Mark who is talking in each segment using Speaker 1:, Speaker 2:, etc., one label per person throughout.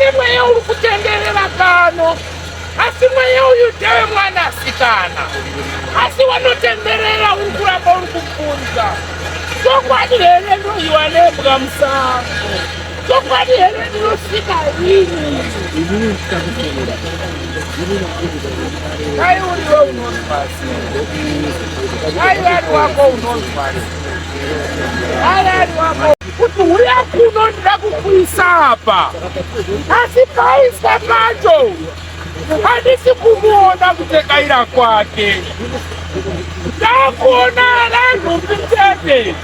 Speaker 1: Pane mweya uri kutenderera pano, asi mweya uyu ndewe mwanasikana, asi wanotenderera uri kuramba uri kubvunza, chokwadi here ndoiwa nembwa musango? Chokwadi here ndinosvika rini? Dai uriwe unonzwa sei? Dai vari wako unonzwa sei? Dai ari wako kuti uya kuno ndida kukuisa apa, asi paiswa pacho handisi kumuona kutekaira kwake. Ndakuona ranhumbi chete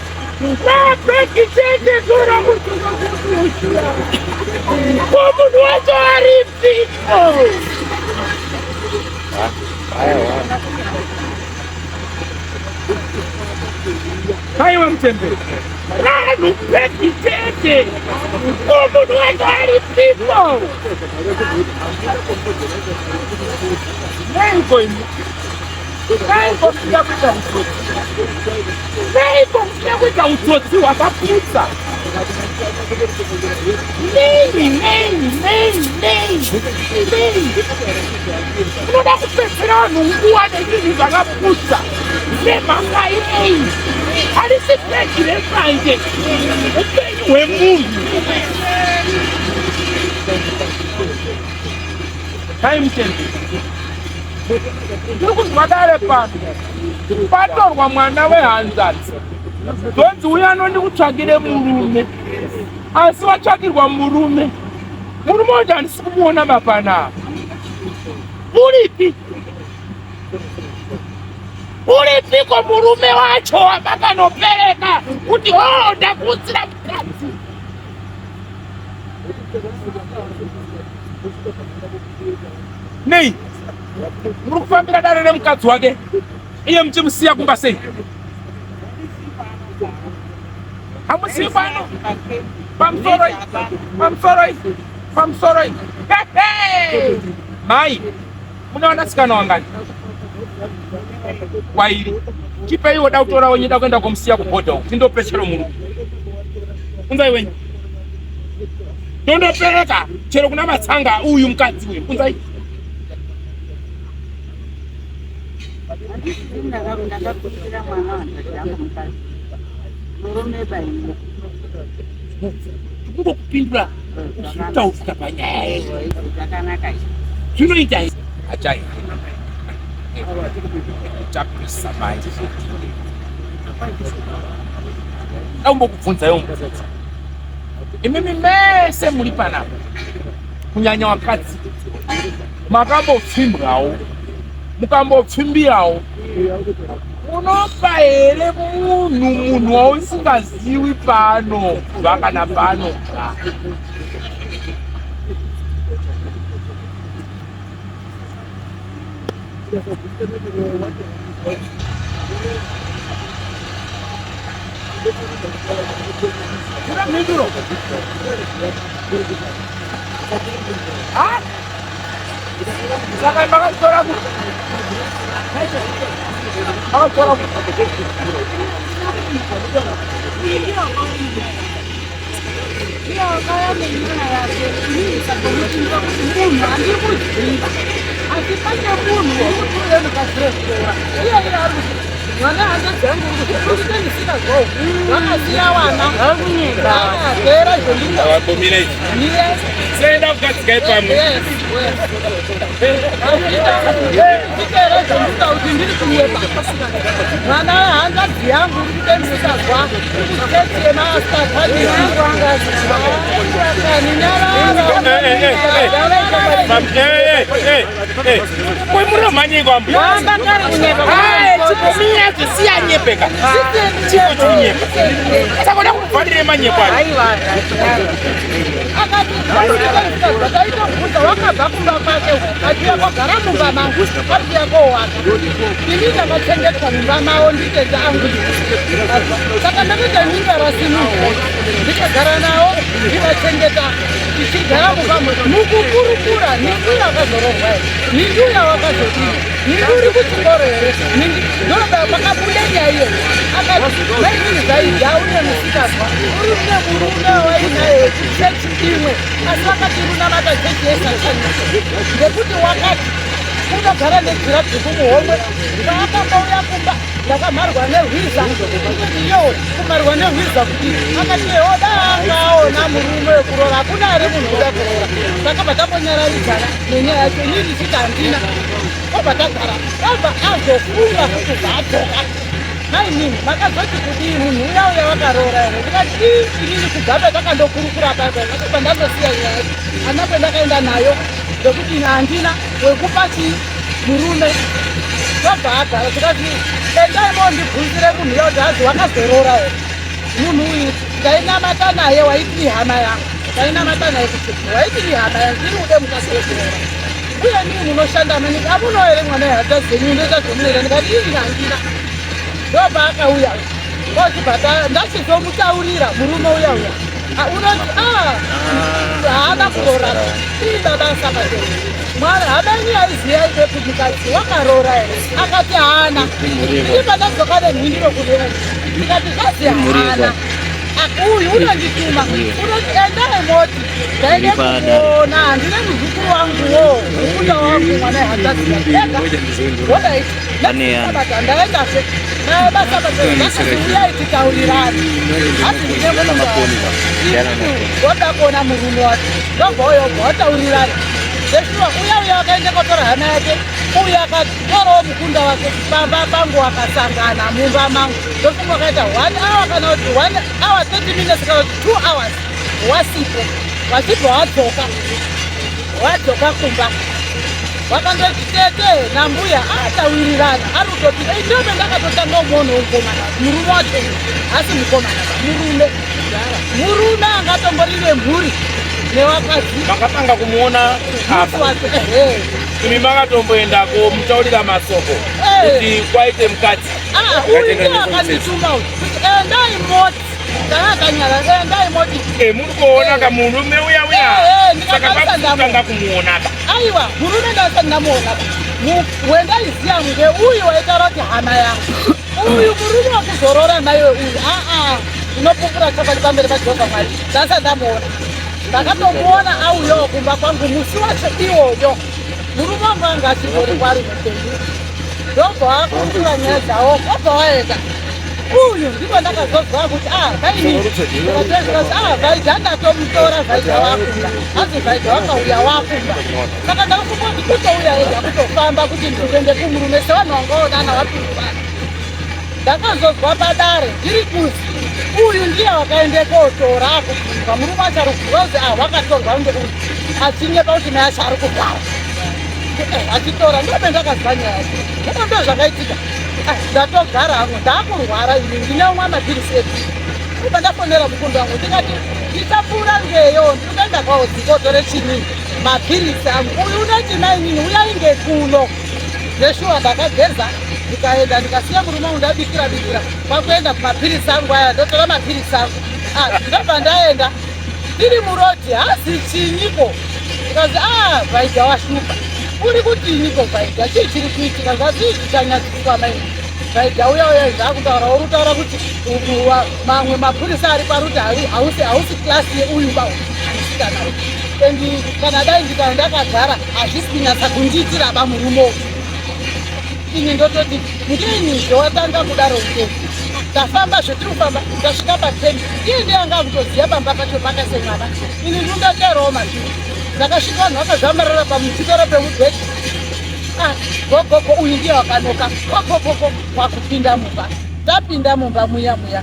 Speaker 1: napeki chete zora kuti ko munhu wacho aripiko? Aiwa mutemberi ranhu peki chete ko munhu wacho aripiko? Neiko imi? Neiko muchida kuita utsotsi? Neiko muchida kuita utsotsi hwakaputsa? Nei, nei, nei, nei, nei? Unoda kupedzera vanhu nguva nezvinhu zvakaputsa nemhaka yei? Harisi peji remanje, upenyu hwemunhu. Time change. Ndiri kunzwa dare pano patorwa mwana wehanzvadzi zvonzi uya anondikutsvakire murume, asi watsvakirwa murume, murume wacho handisi kumuona bapanapa. Uripi? Uripiko murume wacho wamakanopereka kuti o ndakuutsira mukadzi? Nei muri kufambira dare remukadzi wake iye muchimusiya kumba sei? Hamusii pano pamusoroi, pamusoroi, pamusoroi. Mai, mune vanasikana wangani? Wairi. Chipeiwo da kutora wenyu da kuenda komusiya kubhodha uku tindopechero murume. Unzai wenyu. Tondopereka chero kuna matsanga uyu mukadzi uyu. Unzai. Kungokupindura zvinotaurika panyaya yedu. Zvinoita achai. Chapisa mai. Daumbokubvunza iwo mubvunzo. Imimi mese muri panapa, kunyanya vakadzi, makambopfimbwawo, mukambopfimbirawo, munopa here munhu munhu wausingaziwi paanobva kana paanobva? Kuna mhinduro. Ah? Saka makatora ku. Makatora ku.
Speaker 2: Asi pane munhu uri kutora iye iye ari kuti mwana hanzvadzi yangu uri kuti uri kuita misikazwa uku vakasiya wana apera
Speaker 1: zvondinga senda kugadzika ipamwe
Speaker 2: mwana wehanzvadzi yangu uri kuita misikazwa
Speaker 1: Kwemuromhanyiko ambuya. Chikomira chisiya nyepeka. Chiko chikunyepa. Saka uda kubvarire manyepo ayo.
Speaker 2: Akati wakabva kumba kwake achiuya kogara mumba mangu achiuya kowaka. Ini ndakachengetwa mumba mavo nditete angu. Saka ndakaita mimba rasimuka. Ndikagara nawo ndikachengeta tichigara mumba mukukurukura ningi uyo akazorohwa here, ningi uyo wakazodii, ningi uri kuchikoro here, ningi ndoda pakabuda nyaya iyoyo. Akati mainini zvaidya une musikazwa uri une murume wainaye wekuchechi imwe, asi vakati runamata chechi yesatani ngekuti wakati unogara nejira dzvuku muhomwe. Paakambouya kumba ndakamharwa nehwiza iyo kumharwa nehwiza kuti akati oda anga aona murume wekuroora, hakuna ari munhu uda kuroora. Takabva tambonyararidzana nenyaya yacho, ini ndichiti handina. Obva tagara, obva azofunga kuti zvadzoka. Mainini makazoti kudii, munhu uya uya wakaroora here? Ndikati ii inini kubva patakandokurukura papa ndakabva ndandosiya nyaya yacho, handina kwendakaenda nayo nekuti ini handina wekupa chii murume. Ndobva agara, tikati endai mondibvunzire munhu uya kuti hazi wakazoroora here munhu uyu. Ndainamata naye, waiti ihama yangu, ndainamata naye kuchechi, waiti ihama yangu, iri ude mukadzi wekuroora uye nii munoshanda maningi, amuno here mwana yehanzvadzi dzenyu ndoita zvomunoita? Ndikati ii handina. Ndopaakauya ochibva ndachizomutaurira murume uya uya unoti haana kuroora ii baba asakatoo mwana hama yenyu yaiziva ipepi mukadzi wakaroora here? Akati haana. Ipa ndadzoka nemhinduro kune uyu, ndikati zvazi haana. Uyu unondituma unoti endai moti ndaende kuona handine muzukuru wanguwo mukunda wangu mwana yehanzvadzi ega orit sabata ndaendazve basabata uyai titaurirane, hati ndine woda kuona murume wacho, ndobva uyo obva wataurirana. Zveshuwa uya uya wakaenda kotora hana yake, uyu akatorawo mukunda wake pamba pangu, akasangana mumba mangu. Ndofunga wakaita 1 hour kana kuti 1 hour 30 minutes kana kuti 2 hours wasipo, wachibva wadzoka, wadzoka kumba wakandoti tete nambuya atawirirana ari kutoti ndobe ndakatotanga umuonawo mukomana murume wacho asi mukomana murume murume angatombori vemhuri newakadzi.
Speaker 1: Makatanga kumuona apa imi makatomboenda komutaurira masoko kuti kwaite mukadzi?
Speaker 2: Uyu ndiye akandituma kuti endai moti ndakakanyara endai moti.
Speaker 1: Muri kuona ka murume uya uya, saka pakutanga kumuona ka?
Speaker 2: Aiwa, murume ndasati ndamuona. Wendaiziya ngeuyu waitaura kuti hama yangu uyu murume wekuzorora naiwe uyu. Aa, ndinopupura chokwadi pamberi paJehovha Mwari, ndasati ndamuona. Ndakatomuona auyawo kumba kwangu musi wacho iwoyo. Murume wangu anga achingori kwari mupenyu, ndobva wakurukura nyaya dzawo, obva waenda. Uyu ndipo ndakazozwa kuti vaini vaida ndatomutora vaida wakumba, hanzi vaida wakauya wakumba. Saka ndakafunga kuti kutouya ega kutofamba kuti ndikuende kumurume sevanhu vangaonana wapindurana. Ndakazozwa padare ndiri kuzi uyu ndiye wakaende kotora, akubvunzwa murume acho ari kubvunzwa kuzi wakatorwa ndeuyu, achinyepa kuti mai acho ari kugara achitora. Ndobe ndakazwa nyaya yacho ino, ndo zvakaitika. Ndatogara hangu, ndakurwara ini, ndinomwa mapirisi edu. Ubva ndafonera mukunda wangu ndikati ndichapfuura ngeyo, ndiri kuenda kwaodzikotore chini mapirisi angu. Uyu unoti mainini uyainge kuno. Zveshuwa ndakageza ndikaenda, ndikasiya murume wangu ndabikira bikira, kwakuenda kumapirisi angu aya, ndotora mapirisi angu. Ndobva ndaenda, ndiri murodhi, hazi chinyiko? Ndikazi vaida washupa uri kutiniko vaida, chii chiri kuitika? Zvazi zvichanyadziswa mai vaida uya uya zvakutaura, uri kutaura kuti mamwe mapurisa ari paruti hausi class yeuyu ba musikana uyu, and kana dai ndikana ndakagara hazvisi kunyatsa kundiitira ba murume uyu. Ini ndototi ndinizve watanga kudaro utei. Tafamba zvetiri kufamba, tasvika pa10, iye ndiye anga akutoziva pamba pacho pakasemwana, ini ndingaterawo mashure. Ndakasvika vanhu vakazvambarara pamuchitoro pemubhedhi, gogogo uyu ndiye wakanoka, gogogogo kwakupinda mumba. Tapinda mumba muya muya,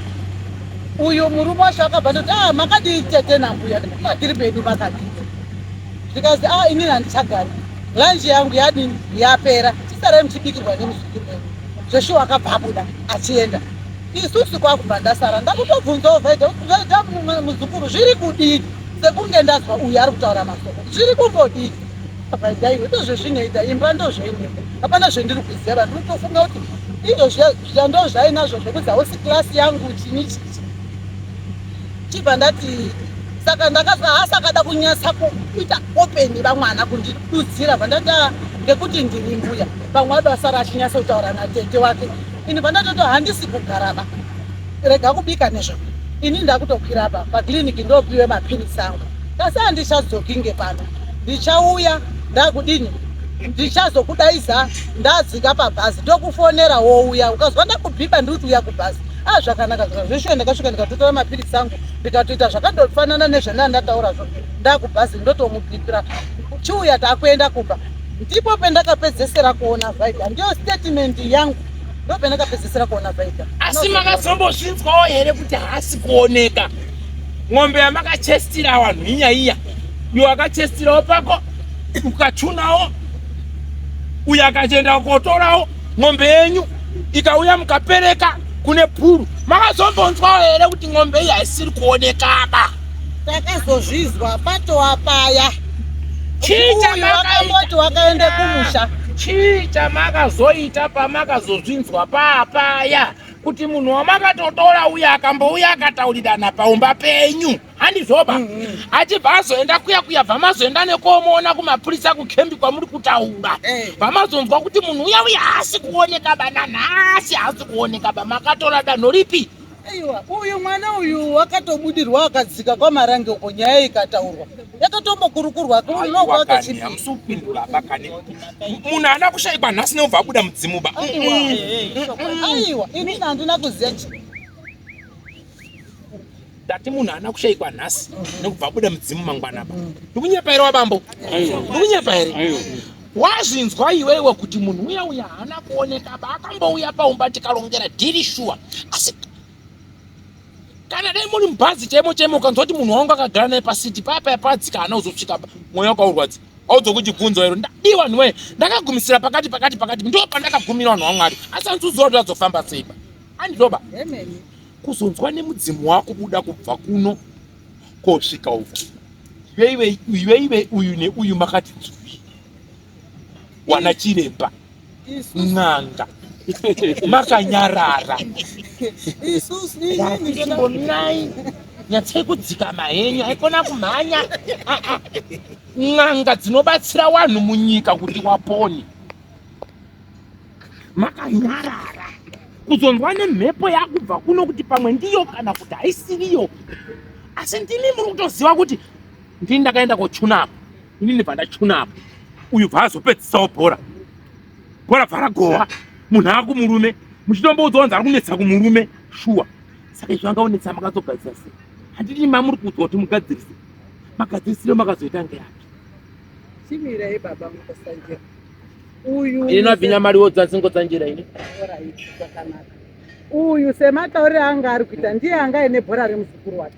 Speaker 2: uyu murume wacho akabva ndoti makadii tete nambuya? Tiri pedu, makadii? Zvikazi inini handichagari, lunch yangu yadini yapera, chisarai muchibikirwa nemuzukuru wenyu. Zveshuwa akabva abuda achienda, isusu kwakubva ndasara ndakutobvunzawo vaida vaida muzukuru zviri kudii, sekunge ndazwa uyu ari kutaura masoko, zviri kumbodii vaida iwe? Ndozvezvinoita imba, ndozveinoita, hapana zvendiri kuziva. Vanhu unotofunga kuti izvo zviya ndo zvainazvo zvekuti hausi class yangu chini chichi. Chibva ndati saka ndakazwa haasi akada kunyatsa kuita open vamwana kundidudzira bva ndati ah, ngekuti ndiri mbuya pamwe ado asara achinyatsa kutaura natete wake ini bva ndatoto handisi kugaraba rega kubika nezvo ini ndakutokwira apa paclinic ndopiwe mapiritsi angu kasi handichadzoki ngepano ndichauya ndakudini ndichazokudaiza ndadzika pabhazi ndokufonera wouya ukazwa ndakubhiba ndikuti uya kubhazi a ah, zvakanaka zvika zveshuwa ndakasvika ndikatotora mapiritsi angu ndikatoita zvakandofanana nezvandanga ndataura zvo ndakubhazi ndotomubhipira chiuya takuenda kumba ndipo pendakapedzesera kuona vaida ndiyo statement yangu ndo pendakapedzesera kuona vaida
Speaker 1: asi makazombozvinzwawo here kuti haasi kuoneka ng'ombe yamakachestira wanhu iya iya iwe akachestirawo pako ukachunawo uyo akachienda kotorawo ng'ombe yenyu ikauya mukapereka kune puru makazombonzwawo here kuti ng'ombe iyi haisiri kuonekaba
Speaker 2: takazozvizwa patowa paya wakamboti wakaenda kumusha
Speaker 1: chii chamakazoita pamakazozvinzwa paapaya kuti munhu wamakatotora uya akambouya akataurirana paumba penyu handizvoba mm -hmm. achibva azoenda kuya kuya bva mazoenda nekomuona kumapurisa kukembi kwamuri kutaura eh. bva mazonzwa kuti munhu uya uya haasi kuoneka ba nanhasi haasi kuoneka ba makatora danho ripi
Speaker 2: Aiwa, uyu mwana uyu wakatobudirwa akadzika kwaMarange uko nyaya ikataurwa yakatombokurukurwa
Speaker 1: hamusupindura bakani munhu haana kushaikwa nhasi neubva abuda mudzimu ba
Speaker 2: aiwa inini handina kuziva
Speaker 1: ndati munhu haana kushaikwa nhasi nekubva abuda mudzimu mangwana ba ndikunyepa here wabambo ndikunyepa here wazvinzwa iwewe kuti munhu uya uya haana kuoneka ba akambouya paumba tikarongera dhiri shuwa asi kana dai muri mubhazi chaimo chaimo ukanzwa kuti munhu wangu akagara naye pasiti paya paya padzika haana kuzosvika mweya wakaurwadza audzo kuchibvunza ero ndadii vanhu wee ndakagumisira pakati pakati pakati ndo pandakagumira vanhu vamwari asi handisi kuziva kuti vazofamba sei ba andizoba kuzonzwa nemudzimu wako buda kubva kuno kosvika uku iweiwe iweiwe uyu neuyu makati dzui wana chiremba n'anga makanyarara isusumbonai nyatsai kudzikama henyu haikona kumhanya ah, ah. n'anga dzinobatsira wanhu munyika kuti wapone makanyarara kuzonzwa nemhepo yakubva kuno kuti pamwe ndiyo kana kuti haisiriyo asi ndimi muri kutoziva kuti ndini ndakaenda kochuna apo inini bva ndachuna apo uyu bva azopedzisawo bhora bhora bva ragohwa munhu akumurume muchitomboudzwa kunzi ari kunetsa kumurume shuwa saka izvo anga unetsa makazogadzirisa sei handiti mamuri kuudzwa kuti mugadzirise magadzirisiro makazoita ngeapi
Speaker 2: chimirai baba mukosanjera uyu
Speaker 1: ini nabvinya mari wodza dzingotsanjira ini
Speaker 2: zvakanaka uyu semataurire anga ari kuita ndiye anga aine bhora remuzukuru wake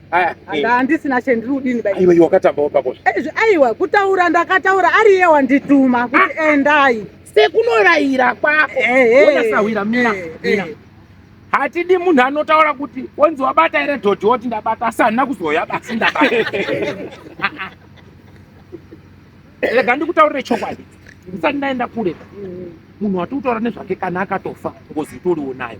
Speaker 2: handisina chendiri kudini
Speaker 1: aiwa iwe wakatambawo pako
Speaker 2: aiwa kutaura ndakataura ari iye wandituma kuti ah. endai
Speaker 1: sekunorayira kwako ona sahwira mira mira hatidi munhu anotaura kuti wonzi wabata here dhodhi woti ndabata asi handina kuzoya basi ndabata ah, ah. rega ndikutaurire chokwadi ndisati ndaenda kure munhu wati kutaura nezvake kana akatofa ngozi itoriwo nayo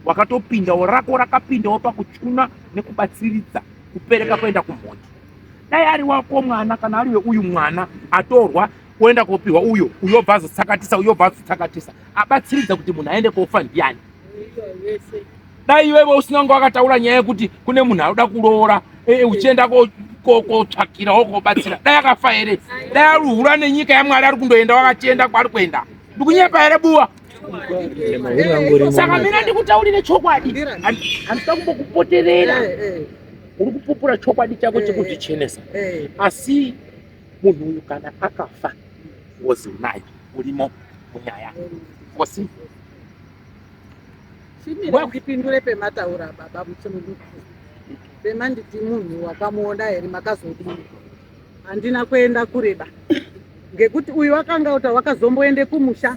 Speaker 1: wakatopindawo rako rakapindawo pakuchuna nekubatsiridza kupereka kuenda kumhondi dai ari wako mwana kana ari weuyu mwana atorwa oenda kopiwa uyo uyo obva azotsakatisa uyo obva azotsakatisa abatsiridza kuti munhu aende kofa ndiyani dai iwewe usina kunge wakataura nyaya yekuti kune munhu anoda kuroora eh, eh, uchienda kotsvakirawo kobatsira dai akafa here dai aruhura nenyika yamwari ari kundoenda wakachienda kwaari kuenda ndikunyepa here buwa saka mina ndikutaurire chokwadi handida kumbokupoterera eh, uri kupupura chokwadi chako chekuzvichenesa asi munhu uyu kana akafa ngozi unayo urimo munyaya ngozi
Speaker 2: Chimira ndipindure pemataura baba muchimuduku pemanditi munhu wakamuona here makazodini handina kuenda kureba ngekuti uyu akanga uta wakazomboende kumusha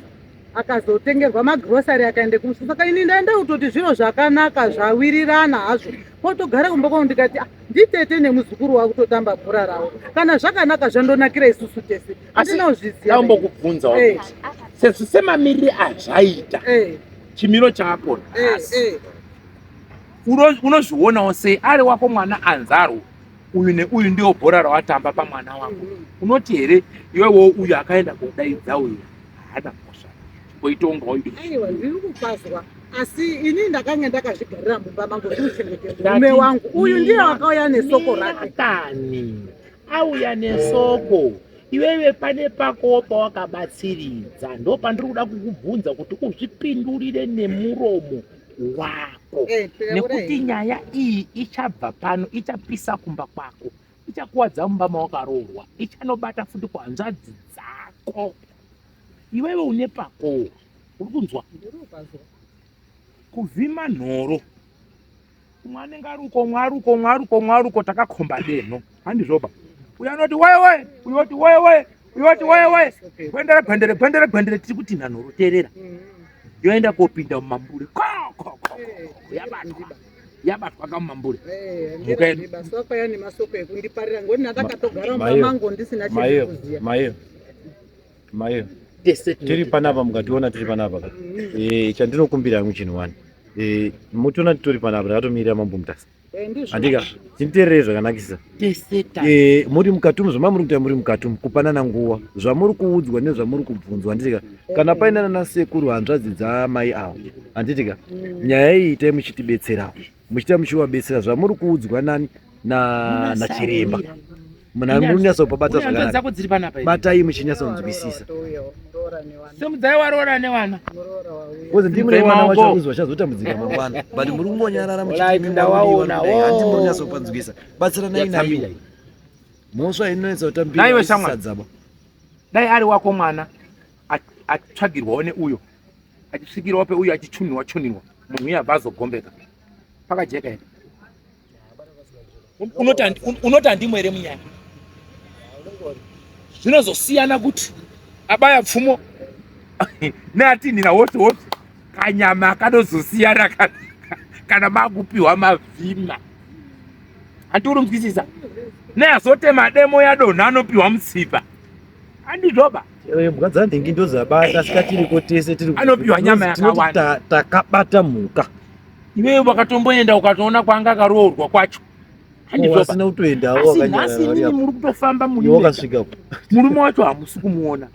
Speaker 2: akazotengerwa magrosari akaende kumusha saka ini ndaenda kutoti zviro zvakanaka zvawirirana hazvo potogara kumba kwangu ndikati ah, nditete nemuzukuru wakutotamba bhora ravo kana zvakanaka zvandonakira isusu tese
Speaker 1: Asi ndambokubvunzawo eh. kuti sezvo semamirire azvaita eh. chimiro chako nhasi eh, Unozvionawo sei ari wako mwana anzarwo uyu neuyu ndiyo bhora rawatamba pamwana wako? Unoti here iwewo uyu akaenda kodaidza uyu haana mhosva? Chimboitongawo iwe.
Speaker 2: Aiwa, ndiri kupazwa, asi ini ndakange ndakazvigarira mumba mangu ndikuchengete murume wangu. Uyu ndiye wakauya nesoko rake.
Speaker 1: Kani auya nesoko, iwewe pane pakowo pawakabatsiridza. Ndo pandiri kuda kukubvunza kuti uzvipindurire nemuromo wako, nekuti nyaya iyi ichabva pano ichapisa kumba kwako, ichakuwadza mumba mawakaroorwa, ichanobata futi kuhanzvadzi dzako. Iwewe une pakowo, uri kunzwa? Kuvhima nhoro, umwe anenge ari uko, umwe ari uko, umwe ari uko, umwe ari uko, takakomba denho, handizvoba? Uyo anoti wewe, uyo oti wewe, uyo oti wewe, gwendere gwendere gwendere gwendere, tiri kuti nhanhoro teerera, yoenda kopinda mumambure, ko ko ko ko, yabatwa, yabatwa kamumambure. Mhuka yedu.
Speaker 2: Basa kwaya nemasoko ekundiparira ngoni ndakatogara mumba mangu ndisina chekuziya.
Speaker 3: Maiyo, maiyo,
Speaker 1: Tese
Speaker 3: tiri panapa, mukationa tiri panapa ka. Chandinokumbira hangu chinhu wani, mutiona titori panapa, ndakatomirira Mambo Mutasa.
Speaker 2: Ndizvo.
Speaker 3: Handika chiniteererei zvakanakisa.
Speaker 1: Tese ta
Speaker 3: Muri mukati umu, zvamuri kuita muri mukati umu, kupanana nguva, zvamuri kuudzwa nezvamuri kubvunzwa, handitika? Kana painana nasekuru, hanzvadzi dzamai avo, handitika? Nyaya iyi itai muchitibetserawo, muchiita muchivabetsera zvamuri kuudzwa nani nachiremba. Munyatsobabata
Speaker 1: Hanzvadzi
Speaker 3: zvakanaka.
Speaker 1: dzako dziri panapa idzi.
Speaker 3: Batai muchinyatsokunzwisisa.
Speaker 1: Semudzai waroora nevana.
Speaker 3: Kozi ndimi
Speaker 1: Simbai
Speaker 3: nevana
Speaker 1: maoko.
Speaker 3: vacho kuzi vachazotambudzika mangwana, but muri kungonyarara.
Speaker 1: Alright, ndawaona.
Speaker 3: Handi muri
Speaker 1: Oh.
Speaker 3: kunyatsopanzwisa? Batsiranai
Speaker 1: Yatambira
Speaker 3: naiwo.
Speaker 1: iyi.
Speaker 3: Mhosva inonetsa kutambira
Speaker 1: Naiwe shamwari.
Speaker 3: isisadzaba.
Speaker 1: Dai ari wako mwana atsvagirwawo neuyo, achisvikirawo peuyo, achichunirwa chunirwa, munhu uyo abva azogombeka, pakajeka here? Unoti handimo here munyaya? Zvinozosiyana kuti abaya pfumo neatinhira wose wose, kanyama kanozosiyana kana makupiwa mavhima. Handi uri kunzwisisa? Neazotema demo yadonha anopiwa mutsipa, handizvoba?
Speaker 3: Mhuka dzanhingi ndodzabata, sika tiriko tese tiri
Speaker 1: Anopiwa nyama
Speaker 3: tinoti
Speaker 1: yakawanda.
Speaker 3: Takabata mhuka.
Speaker 1: Iwewe wakatomboenda ukatoona kwanga akaroorwa kwacho, handizvoba?
Speaker 3: Wasina kutoendawo.
Speaker 1: Asi nhasi inini muri kutofamba muri
Speaker 3: Iwe
Speaker 1: mega.
Speaker 3: wakasvika.
Speaker 1: Murume wacho hamusi kumuona,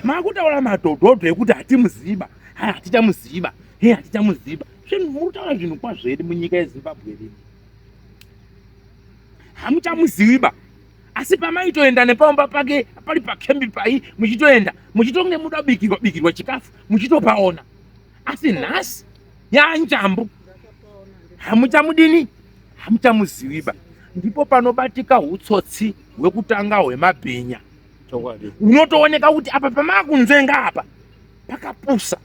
Speaker 1: makutaura madhodhodho ekuti hatimuziva, hai, hatichamuziva, he, hatichamuziva. Zvinhu muri kutaura zvinhu kwazvedi munyika yeZimbabwe rino, hamuchamuziviba, asi pamaitoenda nepaumba pake pari pakembi pai, muchitoenda muchitonge muda bikirwa bikirwa chikafu, muchitopaona. Asi nhasi yanjambu, hamuchamudini, hamuchamuziviba. Ndipo panobatika utsotsi hwekutanga hwemabhinya.
Speaker 3: Chokwadi.
Speaker 1: Unotooneka kuti apa pamakunzvenga apa pakapusa,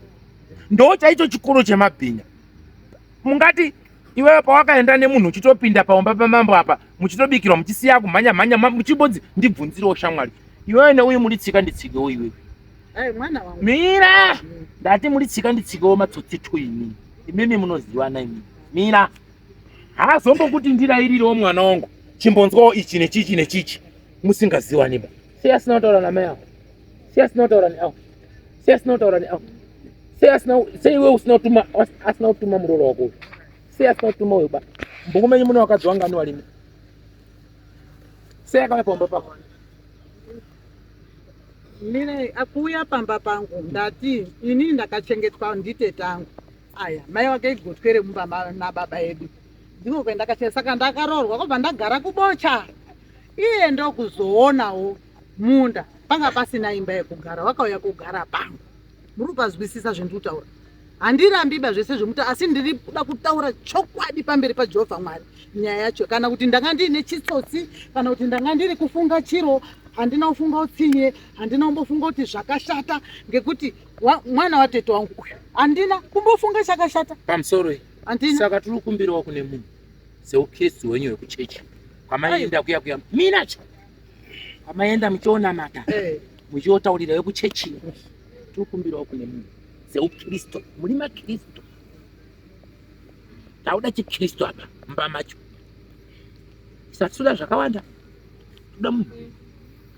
Speaker 1: ndo chaicho chikoro chemabhinya. Mungati iwewe pawakaenda nemunhu uchitopinda paumba pamambo apa, muchitobikirwa, muchisiya kumhanya mhanya, muchimbonzi ndibvunzirewo shamwari, iwewe neuyu muri tsika nditsikewo iwewe.
Speaker 2: Ai, mwana wangu.
Speaker 1: Mira, ndati muri tsika nditsikewo, matsotsi tu imini, imimi munozivana imimi. Mira, haazombokuti ndirairirewo mwana wangu, chimbonzwawo ichi nechichi nechichi, musingaziwani ba. Sei asina kutaura namai ako? Sei asina kutaura neavo? Sei asina kutaura neavo? Sei asina? Sei iwe usina kutuma, asina kutuma muroora wako uyu? Sei asina kutuma uyu ba? Mbungu menyu mune wakadzi wangani walime? Sei akauya pamba pako?
Speaker 2: Mire, akuuya pamba pangu, ndati inini ndakachengetwa nditete angu. Aya mai wake igotwe remumba nababa edu, ndiko kwendakachena. Saka ndakaroorwa kwabva ndagara kuBocha. Iye ndokuzoonawo munda, panga pasina imba yekugara, wakauya kugara pangu. Muri kupazwisisa zvendiri kutaura? Handirambiba zvese zvemuta, asi ndiri kuda kutaura chokwadi pamberi paJehovha Mwari. Nyaya yacho, kana kuti ndanga ndiine chitsotsi, kana kuti ndanga ndiri kufunga chiro, handina kufunga utsinye, handina kumbofunga kuti zvakashata, ngekuti mwana watete wangu uyu, handina kumbofunga chakashata.
Speaker 1: Pamusoro iyi.
Speaker 2: Handina.
Speaker 1: Saka tiri kukumbirawo kune munhu seukristu hwenyu hwekuchechi kwamaienda kuya kuya, minacho kwamaienda muchionamata, muchiotaurira vekuchechi, tiri kukumbirawo kune munhu seukristu, muri makristu, tauda chikristu apa mumba macho. Isatisuda zvakawanda, toda munhu.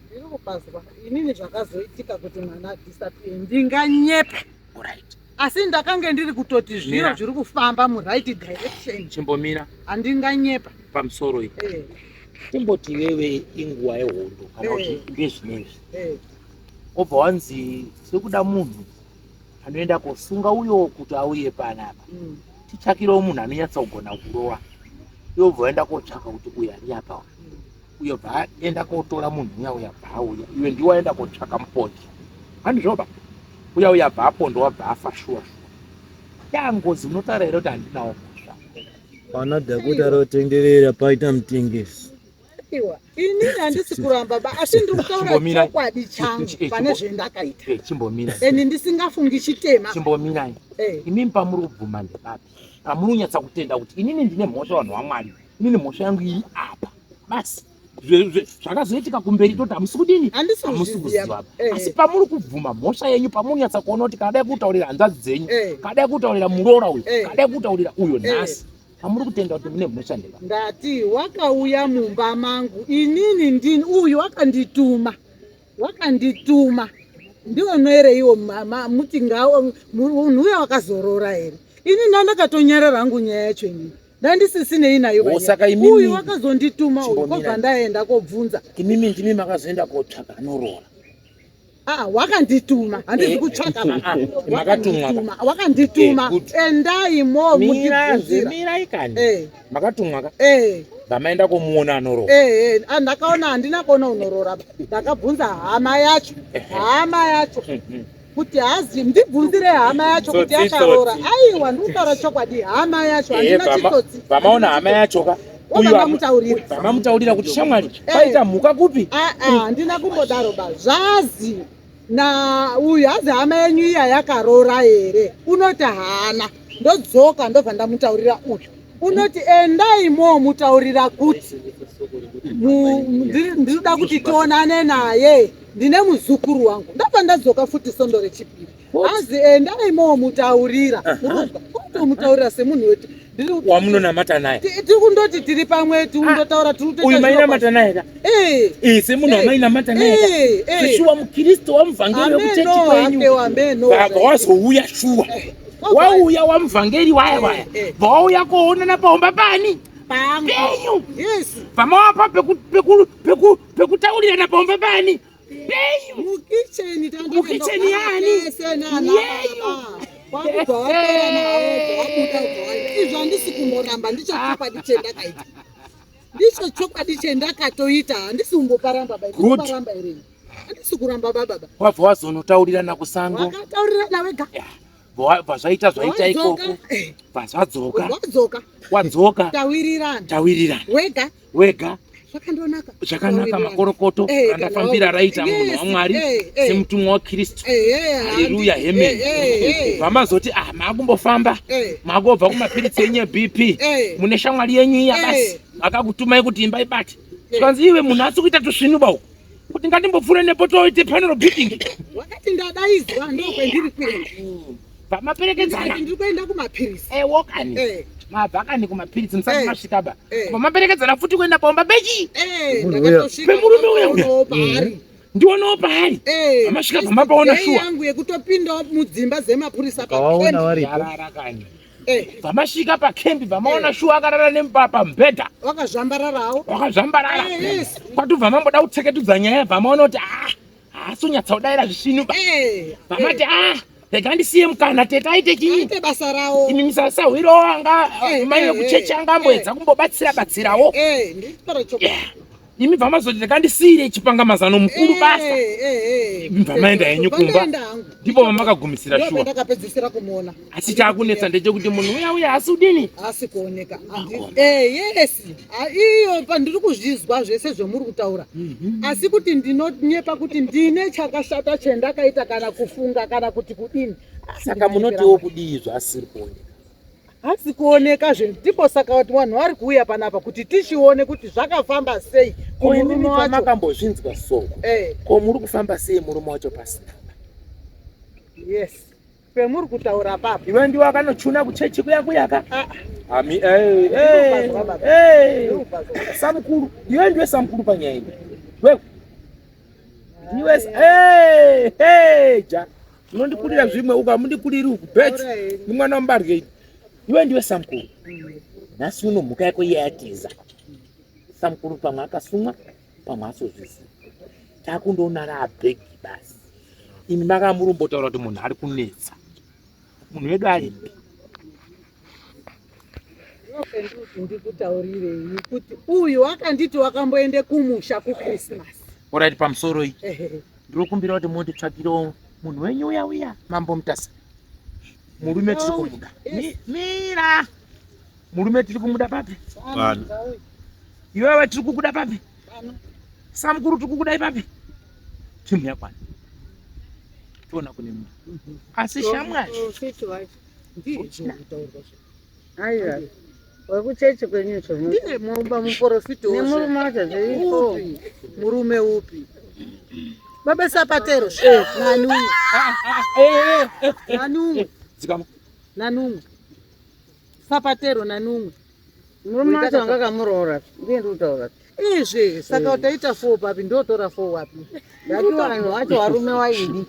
Speaker 2: Ndiri kupazwa inini zvakazoitika kuti mwana adisappear, ndinganyepa?
Speaker 1: Alright.
Speaker 2: Asi ndakange ndiri kutoti zviro zviri kufamba muright direction.
Speaker 1: Chimbomira.
Speaker 2: Handinganyepa.
Speaker 1: Pamusoro iyi. Eh. Kumboti iwewe inguva yehondo kana kuti eh. ngezvinezvi. Eh. Wobva wanzi tiri kuda munhu anoenda kosunga uyo kuti auye panapa. Titsvakirewo munhu anonyatsa kugona kurova. Iwe wobva waenda kotsvaka kuti uyu ari apa. Uyo bva aenda kotora munhu uya uya bva auya iwe ndiwe waenda kotsvaka mupondi handizvoba uya uya bva apondwa wabva afa shuwa shuwa yangozi unotaura here kuti handinawo mhosva
Speaker 3: pana dhakota rotenderera paita mutengesi
Speaker 2: Iwa, inini handisi kuramba ba asi ndiri kutaura chokwadi changu pane zvendakaita
Speaker 1: eh, chimbomira
Speaker 2: eni ndisingafungi chitema
Speaker 1: chimbomirai eh. imimi pamuri kubvuma ndepapi pamuri kunyatsa kutenda kuti inini ndine mhosva vanhu vamwari inini mhosva yangu iri apa basi zvakazoitika kumberi toti hamusi kudini
Speaker 2: hamusi kuziva
Speaker 1: eh. asi pamuri kubvuma mhosva yenyu pamunonyatsa kuona kuti kadai kutaurira hanzvadzi dzenyu eh. kadai kutaurira muroora uyu eh. kadai kutaurira uyo nhasi pamuri kutenda kuti mune mhosva ndeva
Speaker 2: ndati wakauya mumba mangu inini ndini uyu wakandituma wakandituma ndionoereiwo mama muti munhu uya wakazorora here ini ndandakatonyarara hangu nyaya yacho inini ndandisisinei nayo
Speaker 1: oh, saka imimi
Speaker 2: uyu wakazondituma uyu kobva ndaenda kobvunza
Speaker 1: imimi ndimi makazoenda kotsvaka anoroora
Speaker 2: Ah, wakandituma handizi eh, kutsvaka
Speaker 1: ah, ah, makatumwa
Speaker 2: wakandituma
Speaker 1: eh,
Speaker 2: endai mo
Speaker 1: mundibvunzira mirai kani eh. makatumwa ka eh vamaenda komuona anoroora
Speaker 2: eh eh ndakaona handina kuona unoroora ndakabvunza hama yacho hama yacho kuti hazi ndibvunzire hama yacho kuti yakaroora aiwa ndikutaura chokwadi hama yacho
Speaker 1: eh,
Speaker 2: handina chitsotsi
Speaker 1: vamaona hama yacho ka
Speaker 2: uyovamutaurira
Speaker 1: vamamutaurira kuti shamwari eh. paita mhuka kupi
Speaker 2: ah, ah, handina kumbodaro ba zvazi na uyu hazi hama yenyu iya yakaroora here unoti haana ndodzoka ndobva ndamutaurira uyu unoti endai momutaurira kuti ndinoda kuti tionane naye ndine muzukuru wangu ndabva ndadzoka futi sondo rechipiri hanzi endai momutaurira kutomutaurira semunhu wetu
Speaker 1: wamunonamata naye
Speaker 2: tiri kundoti tiri pamwe tikundotaura
Speaker 1: tiri uyu mainamata naye ka
Speaker 2: eh.
Speaker 1: eh semunhu eh. wamainamata naye ka shuwa mukristu wamuvhangeri wekuchechi kwenyu baba wazouya shuwa wauya wamuvhangeri waya waya vawauya koonana paomba pani penyu pamawapa pekutaurirana paomba pani penyu
Speaker 2: mukicheni
Speaker 1: mukicheni yani
Speaker 2: yeyu kwakubva watora nawo wabuda ubva waenda izvo handisi kumboramba ndicho chokwadi chendakaita ndicho chokwadi chendakatoita handisi kumboparamba baiparamba here handisi kuramba bababa
Speaker 1: wabva wazonotaurirana kusango
Speaker 2: wakataurirana wega
Speaker 1: bva zvaita zvaita ikoko
Speaker 2: eh.
Speaker 1: bva zvadzoka
Speaker 2: wadzoka
Speaker 1: wadzoka
Speaker 2: tawirirana
Speaker 1: tawirirana
Speaker 2: wega
Speaker 1: wega
Speaker 2: zvakandonaka
Speaker 1: zvakanaka makorokoto
Speaker 2: eh,
Speaker 1: randafambira raita munhu wamwari
Speaker 2: eh,
Speaker 1: semutumwa wakristu haleluya hemen vamazoti ah makumbofamba makobva kumapiritsi enyu ebp mune shamwari yenyu iya basi akakutumai kuti imba ibate zvikanzi iwe munhu asi kuita tusvinuba uku kuti ngatimbopfuure nepo toite panel beating
Speaker 2: wakati ndadaidzwa ndokwendiri kuenda
Speaker 1: pamaperekedzana
Speaker 2: ndiri kuenda kumapiritsi
Speaker 1: ewo kani
Speaker 2: eh.
Speaker 1: mabva kani kumapiritsi musati
Speaker 2: eh.
Speaker 1: masvika ba
Speaker 2: eh.
Speaker 1: pamaperekedzana futi kuenda paomba pechi
Speaker 2: ndakatosvika
Speaker 1: pemurume uya uya
Speaker 2: paari
Speaker 1: ndionawo paari amasvika pamapaona shuwa
Speaker 2: yangu yekutopindawo mudzimba dzemapurisa
Speaker 3: Kawaona waripo
Speaker 1: yarara kani Vamasvika pakembi vamaona shuwa akarara pamubhedha
Speaker 2: wakazvambararawo
Speaker 1: wakazvambarara kwatobva mamboda kutseketudza nyaya vamaona kuti ah haasi kunyatsa kudaira zvisvinu ba vamati ah rega ndisiye mukana tete aite chii
Speaker 2: basa rawo
Speaker 1: imi misasahwirawo anga mai vekuchechi anga amboedza kumbobatsira batsirawo imi bvamazoti ndakandisiire chipangamazano mukuru basa
Speaker 2: eh, eh,
Speaker 1: imi bvamaenda henyu kumba ndipo vamakagumisira shuwa
Speaker 2: ndakapedzisira kumuona
Speaker 1: asi chaakunetsa ndechekuti munhu uya uya asi udini
Speaker 2: asi kuoneka eh, yes iyo pandiri kuzvizwa zvese zvemuri kutaura mhm. asi kuti ndinonyepa kuti ndine chakashata chendakaita kana kufunga kana kuti kudini
Speaker 1: saka munotiwo kudii zvaasiri kuoneka
Speaker 2: Hasi kuoneka zve ndipo saka kuti vanhu vari kuuya panapa kuti tichione kuti zvakafamba sei
Speaker 1: kumurume wacho. Makambozvinzwa soko.
Speaker 2: Eh.
Speaker 1: Ko muri kufamba sei murume wacho pasina?
Speaker 2: Yes. Pemuri kutaura papa.
Speaker 1: Iwe ndiwe akanochuna kuchechi kuya kuya ka?
Speaker 2: Ah.
Speaker 1: Ami eh eh. Eh. Samukuru, iwe ndiwe samukuru panyaya iyi. Wewe. Ndiwe eh eh ja. Unondikurira zvimwe uku hamundikuriri uku bet ni mwana wamubarwe iwe ndiwe samukuru. Nhasi uno mhuka yako iye yatiza. Samukuru pamwe akasumwa pamwe asozviziva. Takundoona raabhegi basi. Imi makamurumbotaura kuti munhu ari kunetsa. Munhu wedu aripi?
Speaker 2: Ndikutaurirei kuti uyu wakanditi wakamboende kumusha kuChristmas.
Speaker 1: Alright, pamusoro iyi ndinokumbira kuti munditsvakirewo munhu wenyu uya uya mambo Mutasa. Murume tiri kumuda. Mira. Murume tiri kumuda papi?
Speaker 3: Pano.
Speaker 1: Iwewe tiri kukuda papi? Pano. Samukuru tiri kukuda ipapi? Timu yakwana. Tiona kune munhu. Asi shamwari.
Speaker 4: Aiwa. Wekuchechi kwenyu izvo.
Speaker 2: Ndine mumba muprofiti
Speaker 4: Nemurume wacho zviriko.
Speaker 2: Upi? Murume upi? Baba Sapatero. Eh, nani umwe? Nani umwe?
Speaker 1: Dzikama.
Speaker 2: Nani umwe? Sapatero nani umwe?
Speaker 4: Murume wacho anga akamuroora. Ndiye ndikutaura.
Speaker 2: Izvi saka utaita 4 papi ndotora 4 wapi?
Speaker 4: Ndati vanhu wacho varume waidi.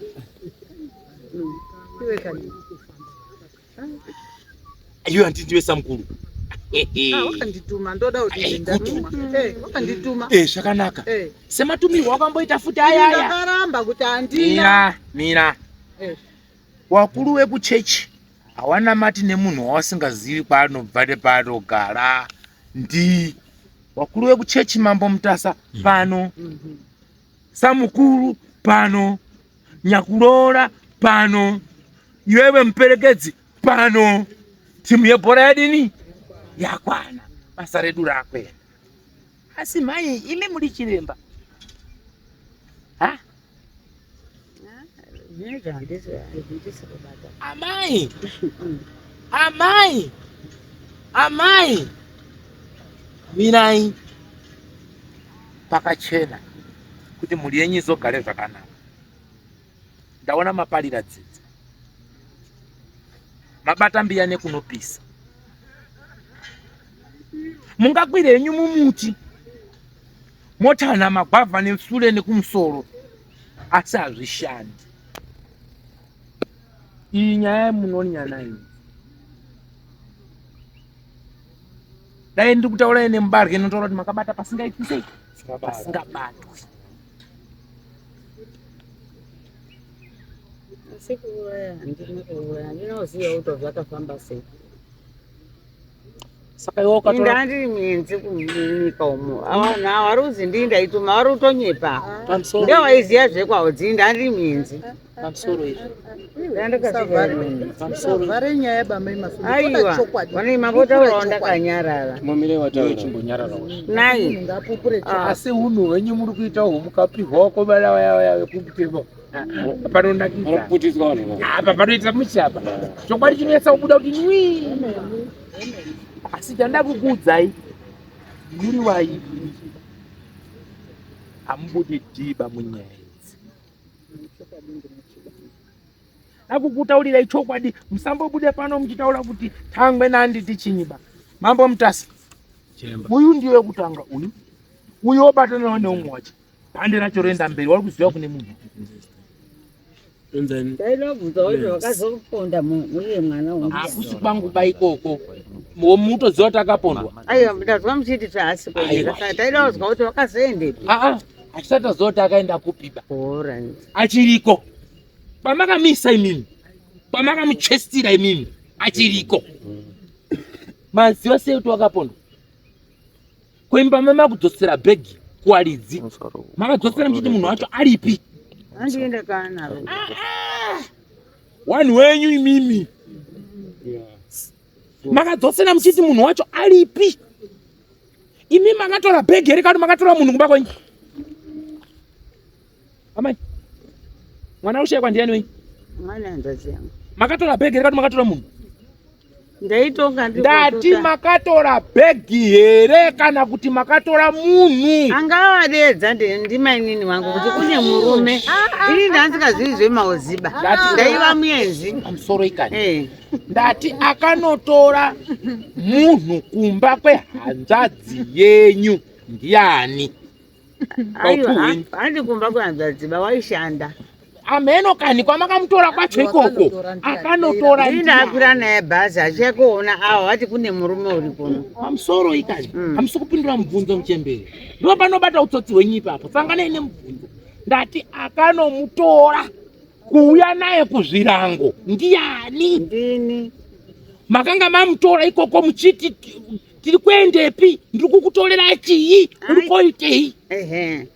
Speaker 2: Iwe kani.
Speaker 1: Iwe handiti ndiwe samukuru.
Speaker 2: Ah, wakandituma ndoda kuti
Speaker 1: Ai,
Speaker 2: ndatuma. Eh, wakandituma.
Speaker 1: Eh, zvakanaka.
Speaker 2: Eh.
Speaker 1: Sematumirwo wakamboita futi aya aya.
Speaker 2: Ndakaramba kuti handina.
Speaker 1: Mira, mira.
Speaker 2: Eh.
Speaker 1: Wakuru wekuchechi hawanamati nemunhu wawasingazivi kwaanobva nepaanogara. Ndi wakuru wekuchechi Mambo Mutasa pano. Samukuru pano. Nyakuroora pano. Iwewe muperekedzi pano. Timu yebhora yadini? Yakwana. Basa redu rakwenda. Asi mai imi muri chiremba. Ha?
Speaker 4: Zvinoita handisi handisi kubata.
Speaker 1: Amai. Amai. Amai. Mirai pakachena kuti mhuri yenyu izogare zvakanaka. Ndaona maparira dzidza. Mabata mbiya nekunopisa. Mungakwire henyu mumuti motanha magwavha nesure nekumusoro asi hazvishandi. Iyi nyaya munonyana iyi. Dai ndiri kutaura ine mubarwe inotaura kuti makabata pasingaitwi sei? Pasingabatwi.
Speaker 4: Asi kuuraya handina kuuraya. Handina kuziva kuti zvakafamba sei.
Speaker 1: Saka iwe ukatora
Speaker 4: Inda ndiri muenzi kunyika umo. Vanhu ava vari kuzi ndii ndaituma vari kutonyepa.
Speaker 1: pamusoro
Speaker 4: Ndovaiziva zvekwawo dzinda ndiri muenzi.
Speaker 1: pamusoro izvi.
Speaker 4: Ndandakasvika.
Speaker 2: Usavhare nyaya bamai mafundo. Toda
Speaker 4: Aiwa,
Speaker 2: chokwadi.
Speaker 4: vane mambotaurawo ndakanyarara.
Speaker 5: Mumire wataura.
Speaker 1: Chimbonyararawo.
Speaker 4: Nai.
Speaker 2: Ngapupure chokwadi.
Speaker 1: Asi hunhu hwenyu muri kuita uhu mukapihwa wakomana vaya vaya vekumutemo. Panonakidza.
Speaker 5: Vanoputiswa vanhu ivavo.
Speaker 1: Apa panoita mushe apa. Chokwadi chinonetsa kubuda kuti nwi. Asi chanda kukuudzai muri waiviri hamubudi dhiba munyaya idzi. Nakukutaurirai chokwadi musambobude pano muchitaura kuti tangwe nanditi chinyiba. Mambo Mutasa. Uyu ndiye wekutanga uyu. Uyu wobatanawo neumwe wacho. Bhande racho roenda mberi wari kuziva kune munhu.
Speaker 4: Ndaida kubvunza kuti wakazoponda uye mwana wangu.
Speaker 1: Hakusi kwangu ba ikoko. Mutoziva kuti akapondwa.
Speaker 4: Aiwa, ndazwa muchiti zvaasi kuenda. Saka taida kuzwa kuti wakazoendepi.
Speaker 1: Aa, hatisati taziva kuti akaenda kupi ba.
Speaker 4: Alright.
Speaker 1: Achiriko. Pamakamisa imimi. Pamakamuchestira imimi. Achiriko. Maziva sei kuti wakapondwa? Kuimba mamakudzosera bhegi kuwaridzi. Makadzosera muchiti munhu wacho aripi?
Speaker 4: Handienda kana.
Speaker 1: Wanhu wenyu imimi. Makadzosera muchiti munhu wacho aripi? Imi makatora bhegi here kana makatora munhu kumba kwenyu? Amai. Mwana ushaikwa ndiani wenyu?
Speaker 4: Mwana hanzvadzi yangu.
Speaker 1: Makatora bhegi here kana makatora munhu?
Speaker 4: Ndaitonga ndiri
Speaker 1: Ndati
Speaker 4: kututa.
Speaker 1: makatora bhegi here kana kuti makatora munhu?
Speaker 4: Angavadedza ndimainini wangu kuti kune murume. Ini ndandingazivi zvemauziba. Ndaiva muenzi.
Speaker 1: Pamusoro ikani.
Speaker 4: Eh.
Speaker 1: Ndati akanotora munhu kumba kwehanzvadzi yenyu ndiani?
Speaker 4: Aiwa,
Speaker 1: Pautu hwenyu.
Speaker 4: handi kumba kwehanzvadzi ba waishanda.
Speaker 1: Ameno kani kwamakamutora kwacho ikoko akanotora
Speaker 4: Ndini ndakwira naye bhazi achiya kuona awo vati kune murume uri kuno.
Speaker 1: Pamusoro ikani hamusi kupindura mubvunzo muchembere. Ndipo panobata utsotsi hwenyu ipapo. Sanganai nemubvunzo. Ndati akanomutora kuuya naye kuzvirango ndiyani?
Speaker 4: Ndini.
Speaker 1: Makanga mamutora ikoko muchiti tiri kuendepi? Ndiri kukutorera chii? Uri koitei?
Speaker 4: Ehe.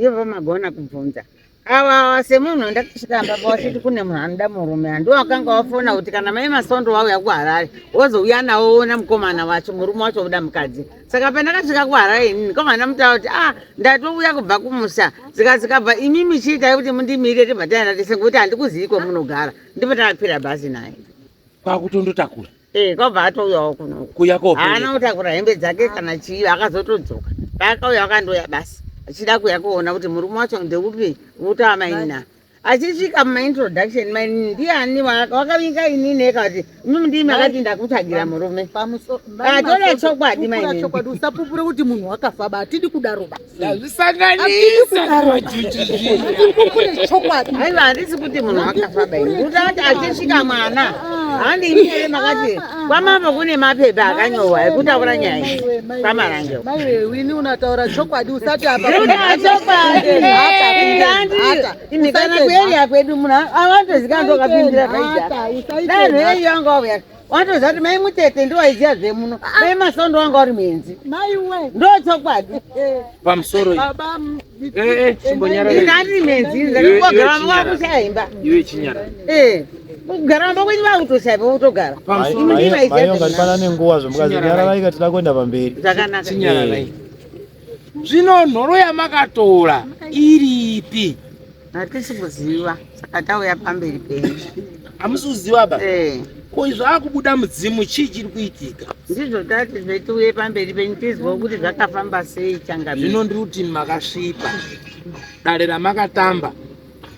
Speaker 4: Ivo magona kubvunza. Awa awa semunhu ndakasvika pamba wachiti kune munhu anoda murume handiwo wakanga wafona kuti kana mai Masondo wauya kuHarare wozouya nawo woona mukomana wacho murume wacho woda mukadzi. Saka pandakasvika kuHarare inini komana mutaura kuti ah ndatouya kubva kumusha zikazikabva imimi chiitai kuti mundimire tibva taenda tese ngokuti handikuzivi kwamunogara ndipo takakwira bhazi naye.
Speaker 1: Kwakutondotakura.
Speaker 4: Eh, kwabva atouyawo kuno.
Speaker 1: Kuya ko.
Speaker 4: Haana kutakura hembe dzake kana chii akazotodzoka. Paakauya akandouya basi. Achida kuya kuona kuti murume wacho ndeupi utawa mainina. Achisvika mumaintroduction mainini ndiani wakavinga inini eka kuti imimi ndimi makati ndakutsvagira murume. Atona chokwadi mainini.
Speaker 2: Chokwadi usapupure kuti munhu wakafa ba atidi kudaro ba.
Speaker 1: Ndazvisanganisa majuju
Speaker 2: zviya. Chokwadi.
Speaker 4: Aiwa handisi kuti munhu akafa ba ini. Kuti ati achisvika mwana. Handi imi here makati kwamambo kune mapepa akanyorwa ekutaura nyaya iyi. Kwamarange.
Speaker 2: Maiwe wini unataura chokwadi usati apa.
Speaker 4: Kutaura chokwadi. Imi kana kueria kwedu munhu awatozikanwa ndokapindira zvaita. Danho yeyi yanga wauya. Watoziva kuti mai mutete ndiwaiziva zvemuno ah. mai masondo wanga uri muenzi
Speaker 2: maiwe
Speaker 4: ndo chokwadi
Speaker 1: pamusoro
Speaker 2: baba
Speaker 1: eh, eh,
Speaker 4: chimbonyarara muenzi ndakugara wakushaya imba
Speaker 1: iwe chinyara
Speaker 4: eh kugara mba kwenyu vakutoshaya kutogara
Speaker 3: ngatipanane nenguva zvomukazinyararai katida kuenda pamberi
Speaker 4: zvakanaka
Speaker 1: chinyararai zvino nhoro yamakatora iripi
Speaker 4: Hatisi kuziva saka tauya pamberi penyu.
Speaker 1: Hamusi kuziva ba?
Speaker 4: Eh.
Speaker 1: Ko izvo akubuda mudzimu chii chiri kuitika?
Speaker 4: Ndizvo tati zvetiuye pamberi penyu tizwe kuti zvakafamba sei changamire.
Speaker 1: Zvino ndiri kuti makasvipa. Dare ramakatamba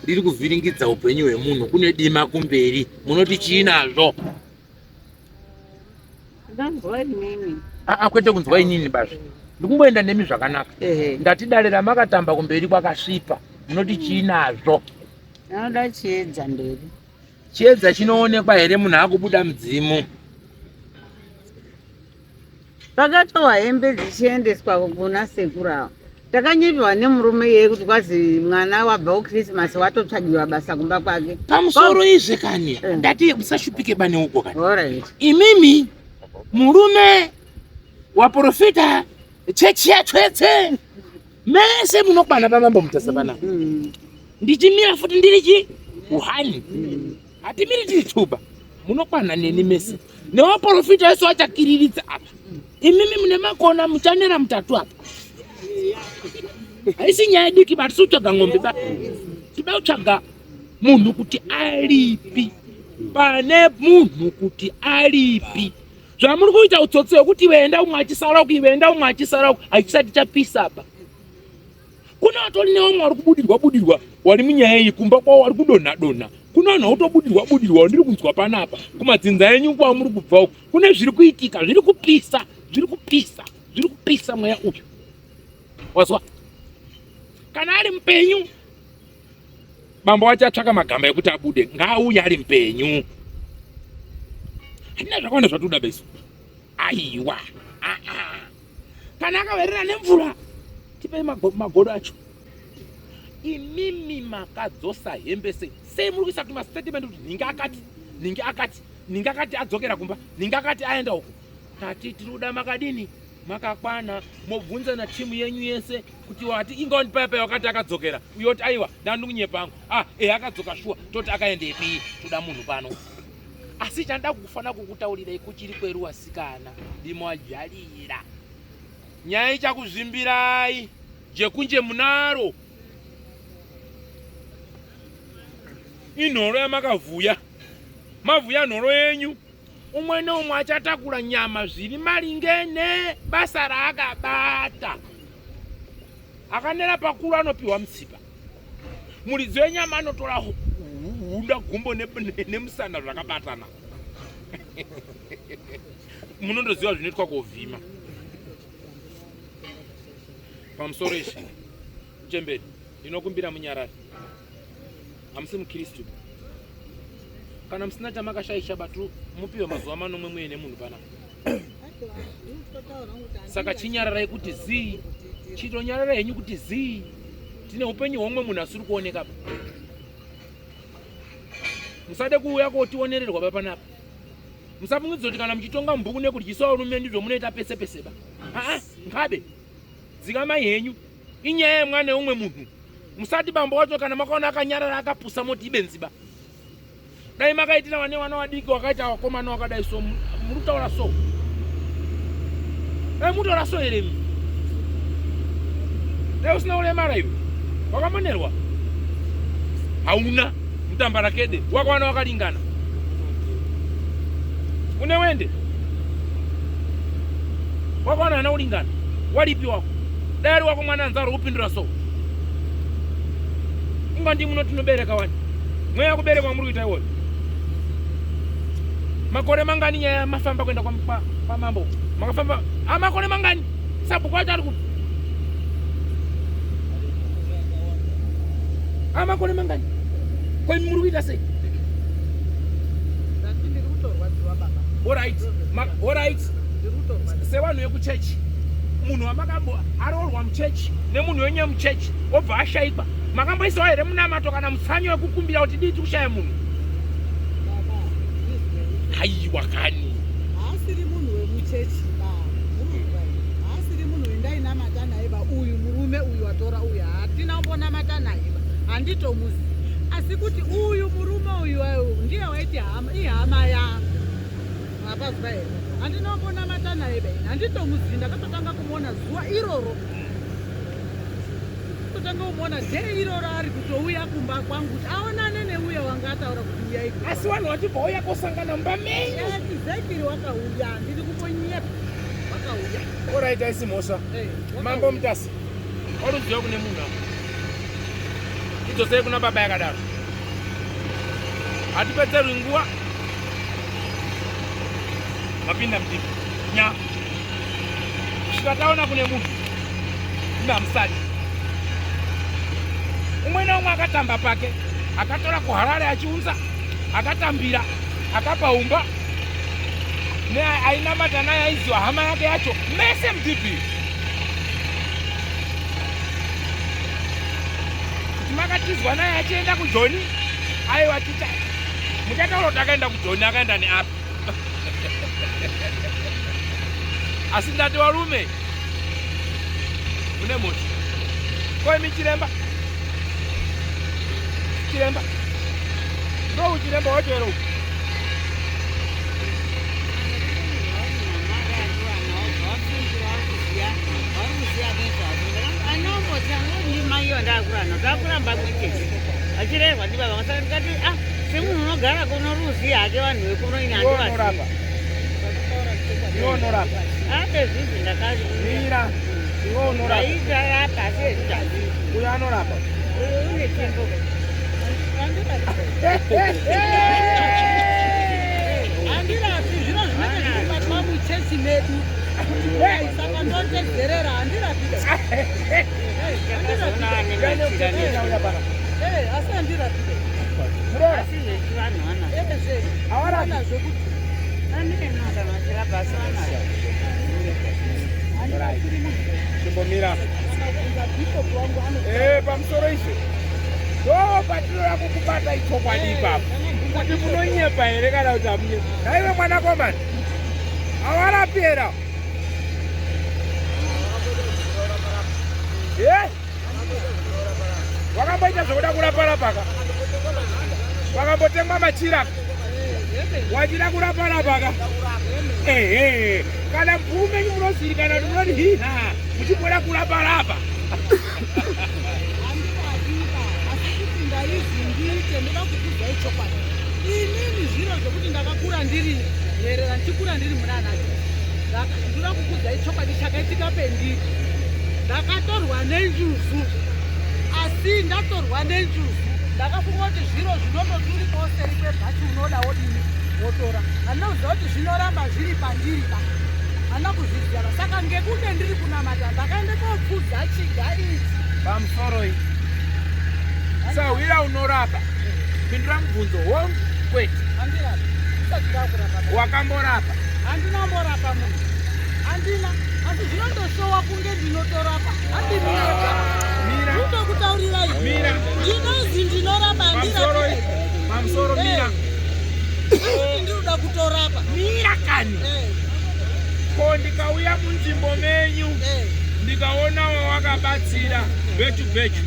Speaker 1: riri kuvhiringidza upenyu hwemunhu kune dima kumberi. Munoti chii nazvo?
Speaker 4: Ndanzwa inini.
Speaker 1: Ah, ah, kwete kunzwa inini bazve. Ndikumboenda nemi zvakanaka. Ndati dare ramakatamba kumberi kwakasvipa. Munoti chii nazvo?
Speaker 4: Anoda chiedza mberi.
Speaker 1: Chiedza chinoonekwa here munhu akubuda mudzimu?
Speaker 4: Pakatowa hembe dzichiendeswa kuna sekuru ava. Takanyeperwa nemurume iyeye kuti kwazi mwana wabva kuChristmas watotsvagiwa basa kumba kwake.
Speaker 1: Pamusoro izve kani eh. ndati musashupike bane uko kani.
Speaker 4: Alright.
Speaker 1: Imimi murume waprofita chechi yatsvetse mese munokwana pamambo mutasa panapa. Ndichimira futi ndiri chi uhani. Hatimiri tiri tuba. Munokwana neni mese. Newaprofita wese wachakiriridza apa. Imimi mune makona muchanera mutatu apa. Haisi nyaya diki but tiri kutsvaga ng'ombe ba. Tinoda kutsvaga munhu kuti aripi. Pane munhu kuti aripi. Zvamuri kuita utsotsi hwekuti iwe enda umwe achisara uku iwe enda umwe achisara uku hachisati chapisa apa. Kuna vatori nevamwe vari kubudirwa budirwa wari munyaya iyi kumba kwavo wari kudonha donha. Kuna vanhu vakutobudirwa budirwa wandiri kunzwa panapa kumadzinza enyu kwamuri kubva uku kune zviri kuitika zviri kupisa zviri kupisa zviri kupisa mweya uyu wazwa kana ari mupenyu bambo wacho atsvaka magamba ekuti abude ngaauye ari mupenyu hatina zvakawanda zvatoda besu aiwa kana akaverera nemvura tipei magodo acho imimi makadzosa hembe sei sei muri kuisa kuti mastatement kuti nhingi akati nhingi akati nhingi akati adzokera kumba nhingi akati aenda uko tati tiri kuda makadini makakwana mobvunza natimu yenyu yese kuti wati inga wandipaya paya wakati akadzokera uyo oti aiwa ndandikunyepa angu ah ehe akadzoka shuwa toti akaendepi toda munhu pano asi chandida kufana kukutaurirai kuchiri kweru wasikana ndimoadyarira nyaya ichakuzvimbirai jekunje munaro inhoro yamakavhuya mavhuya nhoro yenyu umwe neumwe achatakura nyama zviri maringe nebasa raakabata akanera pakuru anopiwa mutsipa muridzi wenyama anotora hunda gumbo nemusana zvakabatana munondoziva zvinoitwa kovhima pamusoro izvi muchemberi ndinokumbira munyarari. Hamusi mukristu. Kana musina chamakashaisha batu mupiwe mazuva manomwe muine munhu panapa. Saka chinyararai kuti zii. Chitonyararai henyu kuti zii. Tine upenyu hwomwe munhu asiri kuoneka pa. Musade kuuya kotionererwa ba panapa. Musafungidzira kuti kana muchitonga mubhuku nekudyisa varume ndizvo munoita pese pese ba. Aa, ngabe. Dzikamai henyu. Inyaya yemwana yeumwe munhu. Musati bambo wacho kana makaona akanyarara akapusa moti ibenzi ba. Dai makaitira vane vana vadiki wakaita vakomana wakadai so muri kutaura so. Dai mutaura so here imi. Dai usina kulemara iwe. Wakamonerwa. Hauna mutambarakede wakawana wakalingana. Une wende. Wakawana ana kulingana. Walipi wako. Dai ari wako mwana anzaro upindura so. Inga ndi muno tinobereka wani. Mweya kuberekwa muri kuita iwoyo. Makore mangani nyaya mafamba kuenda kwa, kwa, kwa mambo. Makafamba ah, makore mangani? Sabhuku wacho ari kupi? Ah, makore mangani? Ko imi muri kuita sei?
Speaker 2: Ndati ndiri kutorwadziwa baba.
Speaker 1: Alright. Ma, alright.
Speaker 2: Ndiri kutorwadziwa.
Speaker 1: Sevanhu vekuchechi munhu wamakambo aroorwa muchechi nemunhu wenye muchechi obva ashaikwa makamboisawo here munamato kana mutsanyo wekukumbira kuti dii tikushaya munhu? Haiwa kani.
Speaker 2: Haasiri munhu wemuchechi ba. Haasiri munhu wendainamata naye ba. Uyu murume uyu watora uyu hatina kumbonamata naye ba. Handitomuzi. Asi kuti uyu murume uyu ndiye waiti hama ihama yangu. Mapazwa here? Handina kumbonamata naye ba. Handitomuzi ndakatotanga kumuona zuva iroro. Kutanga kumuona day iroro ari kutouya kumba kwangu kuti aonane neuya wanga ataura kuti uyai.
Speaker 1: Asi vanhu vachibva uya kosangana mumba menyu.
Speaker 2: Exactly wakauya ndiri kumbonyepa. Wakauya.
Speaker 1: Alright aisi mhosva. Mambo Mutasa. Waruziva kune munhu apo. Idzosei kuna baba yakadaro. Hatipedzerwi nguva. Mapinda mutipi. Nya. Kusvika taona kune munhu. Imi hamusati. Umwe naumwe akatamba pake. Akatora kuHarare achiunza. Akatambira. Akapa umba. Ne ainamata naye aiziwa hama yake yacho. Mese mutipi. Kuti makatizwa naye achienda kuJoni. Aiwa ticha. Muchataura kuti akaenda kuJoni akaenda neapi. Asi ndati varume mune mhosva. Ko imi chiremba? Chiremba. Ndo uchiremba wacho here uku?
Speaker 4: Achirerwa ndibaba saka ndikati ah semunhu unogara kuno ruziya hake vanhu vekuno ini handivazivi.
Speaker 1: Iwe unorapa.
Speaker 4: Ate zvizi ndakati.
Speaker 1: Mira. Iwe unorapa.
Speaker 4: Ndairapa asi ezviti hazvizi.
Speaker 1: Uyo anorapa.
Speaker 4: Uyo une tsvimbo.
Speaker 2: Handirapi zviro zvinenge zviri muchechi medu. Saka ndotedzerera handirapi. Asi handirapi.
Speaker 4: Asi zvechivanhu vana.
Speaker 1: Awarapi.
Speaker 2: Zvekuti
Speaker 4: Anenge kana vachirapa asi vanazvo.
Speaker 1: Chimbomira. Eh, pamusoro izvo. Ndo patinoda kukubata ichokwadi ipapo. Kuti munonyepa here kana kuti hamunyepi. Naiwe mwanakomana. Awarapi here? Eh? Wakamboita zvekuda kurapa-rapa ka? Wakambotengwa machira? Wachida kurapa-rapa ka? Ehe, kana mubhuku menyu munozivikanwa kuti munoti hiha muchimboda kurapa-rapa.
Speaker 2: Handirapiba asi kuti ndaizi ndiite ndoda kukuudzai chokwadi. Inini zviro zvekuti ndakakura ndiri nherera ndichikura ndiri muna anacho. Ndoda kukuudzai chokwadi chakaitika pendiri. Ndakatorwa nenjuzu asi ndatorwa nenjuzu ndakafunga kuti zviro zvinondoturikawo seri kwebhachi unoda wodini wotora. Handina kuziva kuti zvinoramba zviri pandiri ba. Handina kuzviziva ba. Saka ngekunge ndiri kunamata ndakaenda kopfudza chiga ichi.
Speaker 1: Pamusoro iyi. Sahwira unorapa. Pindura mubvunzo hongu kwete.
Speaker 2: Handirapi. Ndisati ndakurapa.
Speaker 1: Wakamborapa?
Speaker 2: Handina mborapa munhu. Handina. Asi zvinondoshowa kunge ndinotorapa. Handineka.
Speaker 1: Mira.
Speaker 2: Ndinokutaurirai.
Speaker 1: Mira.
Speaker 2: Ndinozi ndinorapa handirapi.
Speaker 1: Pamusoro mira.
Speaker 2: Kuti ndinoda kutorapa.
Speaker 1: Mira kani. Ko ndikauya munzvimbo menyu ndikaona wawakabatsira bhechu bhechu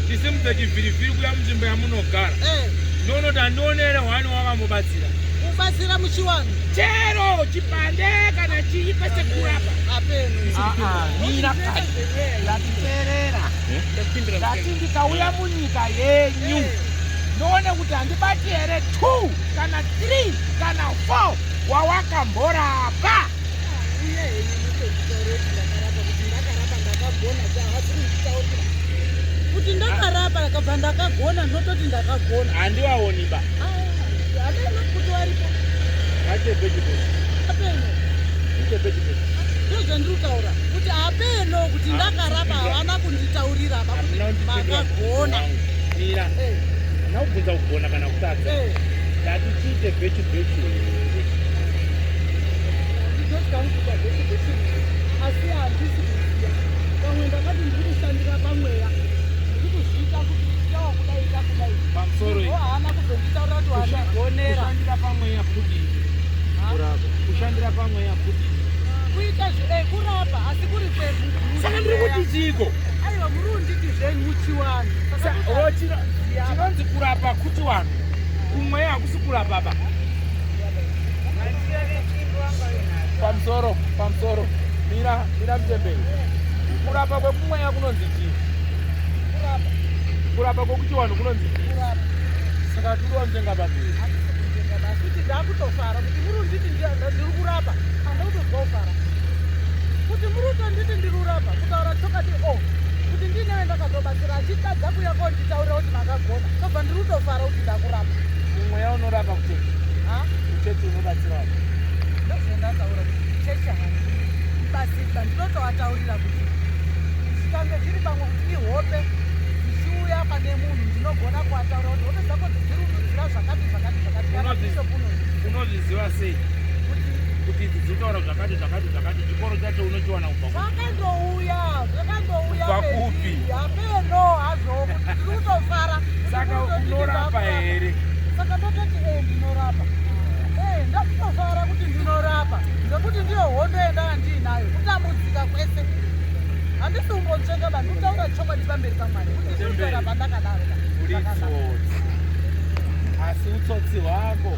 Speaker 1: tisimudze chivhirivhiri kuya munzvimbo yamunogara ndonoti handionere hwani wakambobatsira
Speaker 2: kubatsira muchiwanhu
Speaker 1: chero chipande kana chii pese kurapa mira kani ndatiterera ndati ndikauya munyika yenyu ndoone kuti handibati here 2 kana 3 kana 4 wawakamborapa
Speaker 2: kuti ndakarapa akabva ndakagona ndototi ndakagona
Speaker 1: handivaoni ba
Speaker 2: handina kuti varipo apeno ndozvandiri kutaura kuti apeno kuti ndakarapa havana kunditaurira ba kuti makagona
Speaker 1: mira handina kubvunza kugona kana kutadza ndati chiite bhechu bhechu
Speaker 2: asi handisi kuziva pamwe ndakati ndiri kushandira pamweya ndiri kuzviita kuti ndichawa kudai takudai
Speaker 1: pamusoro
Speaker 2: haana kuzonditaura kuti wandigonera
Speaker 1: kushandira pamweya kudii kushandira pamweya kudii
Speaker 2: kuita kurapa asi kuri
Speaker 1: saka ndiri kuti chiiko
Speaker 2: aiwa muri kunditi zvenyu muchiwanhu
Speaker 1: chinonzi kurapa kuti wanhu kumweya hakusi kurapa ba pamusoro pamusoro mira mira mutemberi kurapa kwekumweya kunonzi chii kurapa kwekuchiwanhu kunonzi chii saka tiri wanzenga papi
Speaker 2: kuti ndakutofara kuti muri kunditi ndiri kurapa andakutozwa kufara kuti muri kutonditi ndiri kurapa kutaura chokati o kuti ndinewe ndakatobatsira achitadza kuya konditaurira kuti makagona tobva ndiri kutofara kuti ndakurapa
Speaker 1: mumweya unorapa kuchechi kuchechi unobatsira vanhu
Speaker 2: ndozvandataura kuti chechi handibatsirba ndinotovataurira kuti zvikange zviri pamwe kuti ihope zvichiuya pane munhu ndinogona kuataura kuti hope dzako dziriududzira zvakati zvakati zvakati kana bishop unozviziva
Speaker 1: Unozviziva sei kuti idzi dzinotaura zvakati zvakati zvakati chikoro chacho unochiwana kubva kupi?
Speaker 2: Zvakandouya zvakandouya
Speaker 1: Kubva kupi?
Speaker 2: Hameno hazvo kuti ndiri kutofara kuti
Speaker 1: Saka
Speaker 2: ndiri kutonditi
Speaker 1: unorapa
Speaker 2: ndakurapa.
Speaker 1: here?
Speaker 2: Saka ndototi ee ndinorapa. Ee ndakutofara kuti ndinorapa ngekuti ndiyo hondo yandanga ndiinayo kutambudzika kwese. Handisi kumbotsvenga ba ndikutaura chokwadi pamberi paMwari kuti ndiri kutorapa ndakadaro.
Speaker 1: Uri tsotsi. Asi utsotsi hwako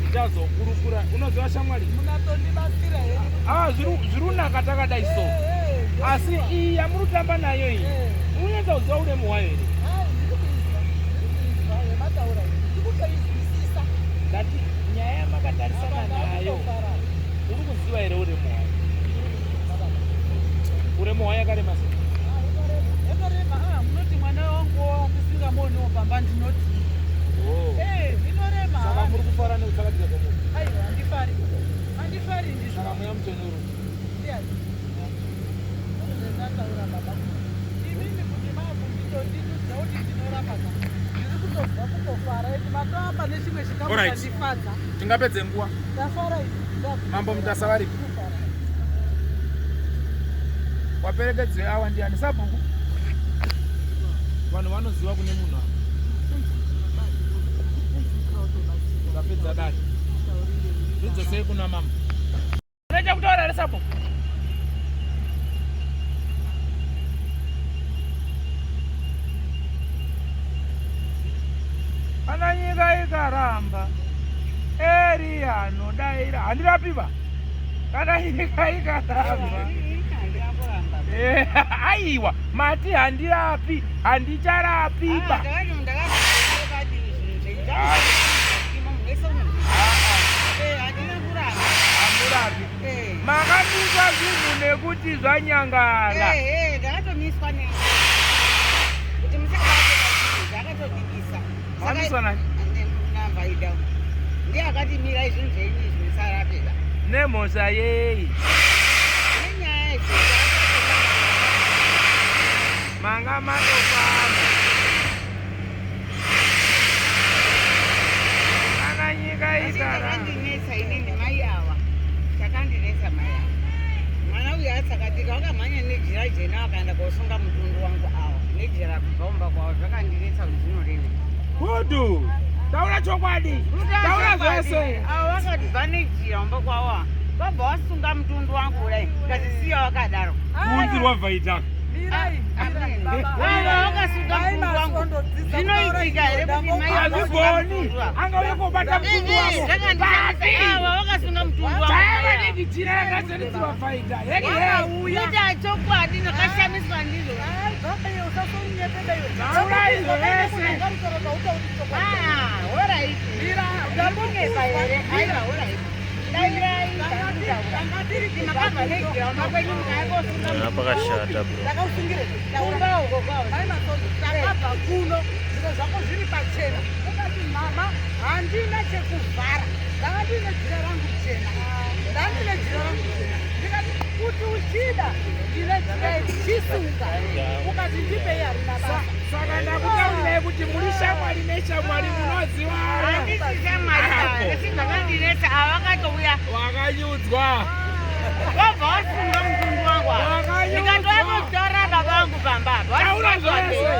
Speaker 1: tichazokurukura. Unoziva shamwari?
Speaker 2: Munatondibatsira here?
Speaker 1: Ah, zviri kunaka takadai so. Asi iyi yamuri kutamba nayo iyi, unonyatsa kuziva uremu hwayo here? Ndati nyaya yamakatarisana nayo, uri kuziva here uremu hwayo? Uremu hwayo yakarema sei?
Speaker 2: Yakarema, ah, munoti mwana wangu wandisingamuoniwo pamba ndinoti.
Speaker 1: Oh.
Speaker 2: Eh, inorema.
Speaker 1: Saka muri kufara nekutsakatika kwemunhu?
Speaker 2: Aiwa, handifari. Handifari ndizvo.
Speaker 1: Saka mweya mutsvene uri?
Speaker 2: Ndiani? Ndataura baba. Imimi kuti makunditondidudza kuti ndinorapa ka. Ndiri kutobva kutofara eti matova pane chimwe chikamu
Speaker 1: Alright.
Speaker 2: chandifadza.
Speaker 1: Tingapedze nguva.
Speaker 2: Ndafara ini.
Speaker 1: Mambo Mutasa varipi?
Speaker 2: Kufara.
Speaker 1: Waperekedzwe awa ndiani sabhuku? Vanhu vanoziva kune munhu ava. Tapedza dare. Ridzosei kuna mambo. Unoita kutaura here sabhuku? Kana nyika ikaramba Eriya anodaira handirapiba kana nyika ikaramba aiwa mati handirapi handicharapiba hamurapi makabika zvinhu nekuti zvanyangara
Speaker 4: ndakatomiswa ne kuti musakatodikisa
Speaker 1: Mamiswa nani?
Speaker 4: nambaida ndiye akati mirai zvinhu zvenyu izvi musarapika
Speaker 1: nemhosva yei
Speaker 4: nenyaya idzi
Speaker 1: manga matofamba Dudu. Taura chokwadi. Taura zvese.
Speaker 4: Avo vakati bva nejira umba kwavo vabva vasunga mutundu wangu kudai ndikazisiya wakadaro.
Speaker 1: Kuunzirwa vaita.
Speaker 4: Ava vakasunga mutundu wangu. Zvinoitika here kuti mai
Speaker 1: Hazvigoni. Angauye kobata mutundu wako.
Speaker 4: Zvakandishamisa. Ava vakasunga mutundu wangu.
Speaker 1: Taiva nedijira rakazoridzwa vaita. Heki he.
Speaker 4: Kuita chokwadi ndakashamiswa ndizvo.
Speaker 1: Taurai zvese.
Speaker 4: Ah, alright. Ndambonyepa here? Aiwa, alright. Dairai ndakutaura. Makabva nejira umba kwenyu mukauya kosunga
Speaker 5: Ah, pakashata bro.
Speaker 4: kumba uko kwavo.
Speaker 2: Takabva kuno, zviro zvako zviri pachena. Ukati, "Mama, handina chekuvhara, ndanga ndine jira rangu chena, ndandine jira rangu chena." Ndikati, "Kuti uchida, ndine jira iri, chisunga." Ukati, "Ndipei, harina basa."
Speaker 1: Saka ndakutaurirai kuti muri shamwari neshamwari munoziwana.
Speaker 4: Handisi shamwari, asi zvakandinetsa ava vakatouya
Speaker 1: Wakanyudzwa.
Speaker 4: vabva vasunga mutundu wangu ava. Ndikatouya kotaurira baba vangu pamba apa.
Speaker 1: Taura zvese.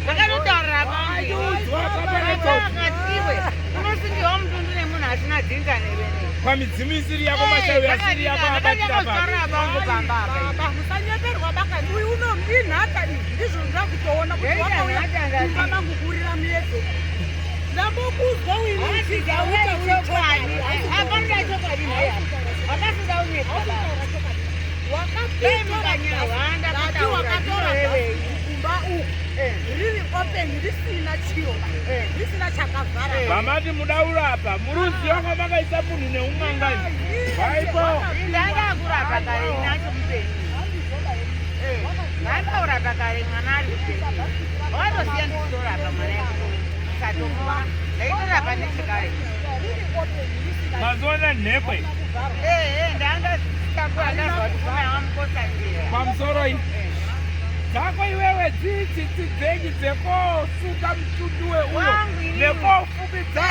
Speaker 4: Ndakatotaurira baba vangu.
Speaker 1: Wakanyudzwa
Speaker 4: Baba
Speaker 1: papa.
Speaker 4: vakati, "Iwe unosungirwa mutundu nemunhu asina dzinza newe nei?"
Speaker 1: Pamidzimu isiri yako, mashavi asiri yako abatira papi.
Speaker 4: Ndakatotaurira baba vangu pamba apa.
Speaker 2: Baba, musanyeperwa bakani. Uyu uno inhaka iyi, ndizvo ndakutoona kuti
Speaker 4: Yaita
Speaker 2: wakauya
Speaker 4: nhaka ngati.
Speaker 2: kumba mangu kurira muyedzo. Ndambokuzwa uini.
Speaker 4: Chokwadi, hapana chokwadi nhai. Hakasida unyepa baba. Dai mukanyahwanda
Speaker 2: Ndati
Speaker 4: kutaura
Speaker 2: wakatora
Speaker 4: zvinorevei?
Speaker 2: kumba uku riri open, risina chiro, risina chakavhara.
Speaker 1: Vamati muda urapa muruzi wanga makaisa munhu neumangani vaipo.
Speaker 4: Ndanga kurapa kare nacho mupenyu. Ndanga kare mwana ari mupenyu. Wakatosiya ndichitorapa mwana satokuva. Ndaitorapa nechekare.
Speaker 1: Mazuva nhekwe.
Speaker 4: Ehe, ndanga takura ndazwa kuti kuna wamukosa njira.
Speaker 1: Pamusoro iyi dzako iwewe dzitsitsi dzenyu dzekosuka mutundu weuyo
Speaker 4: Wangu inini.
Speaker 1: nekofukidza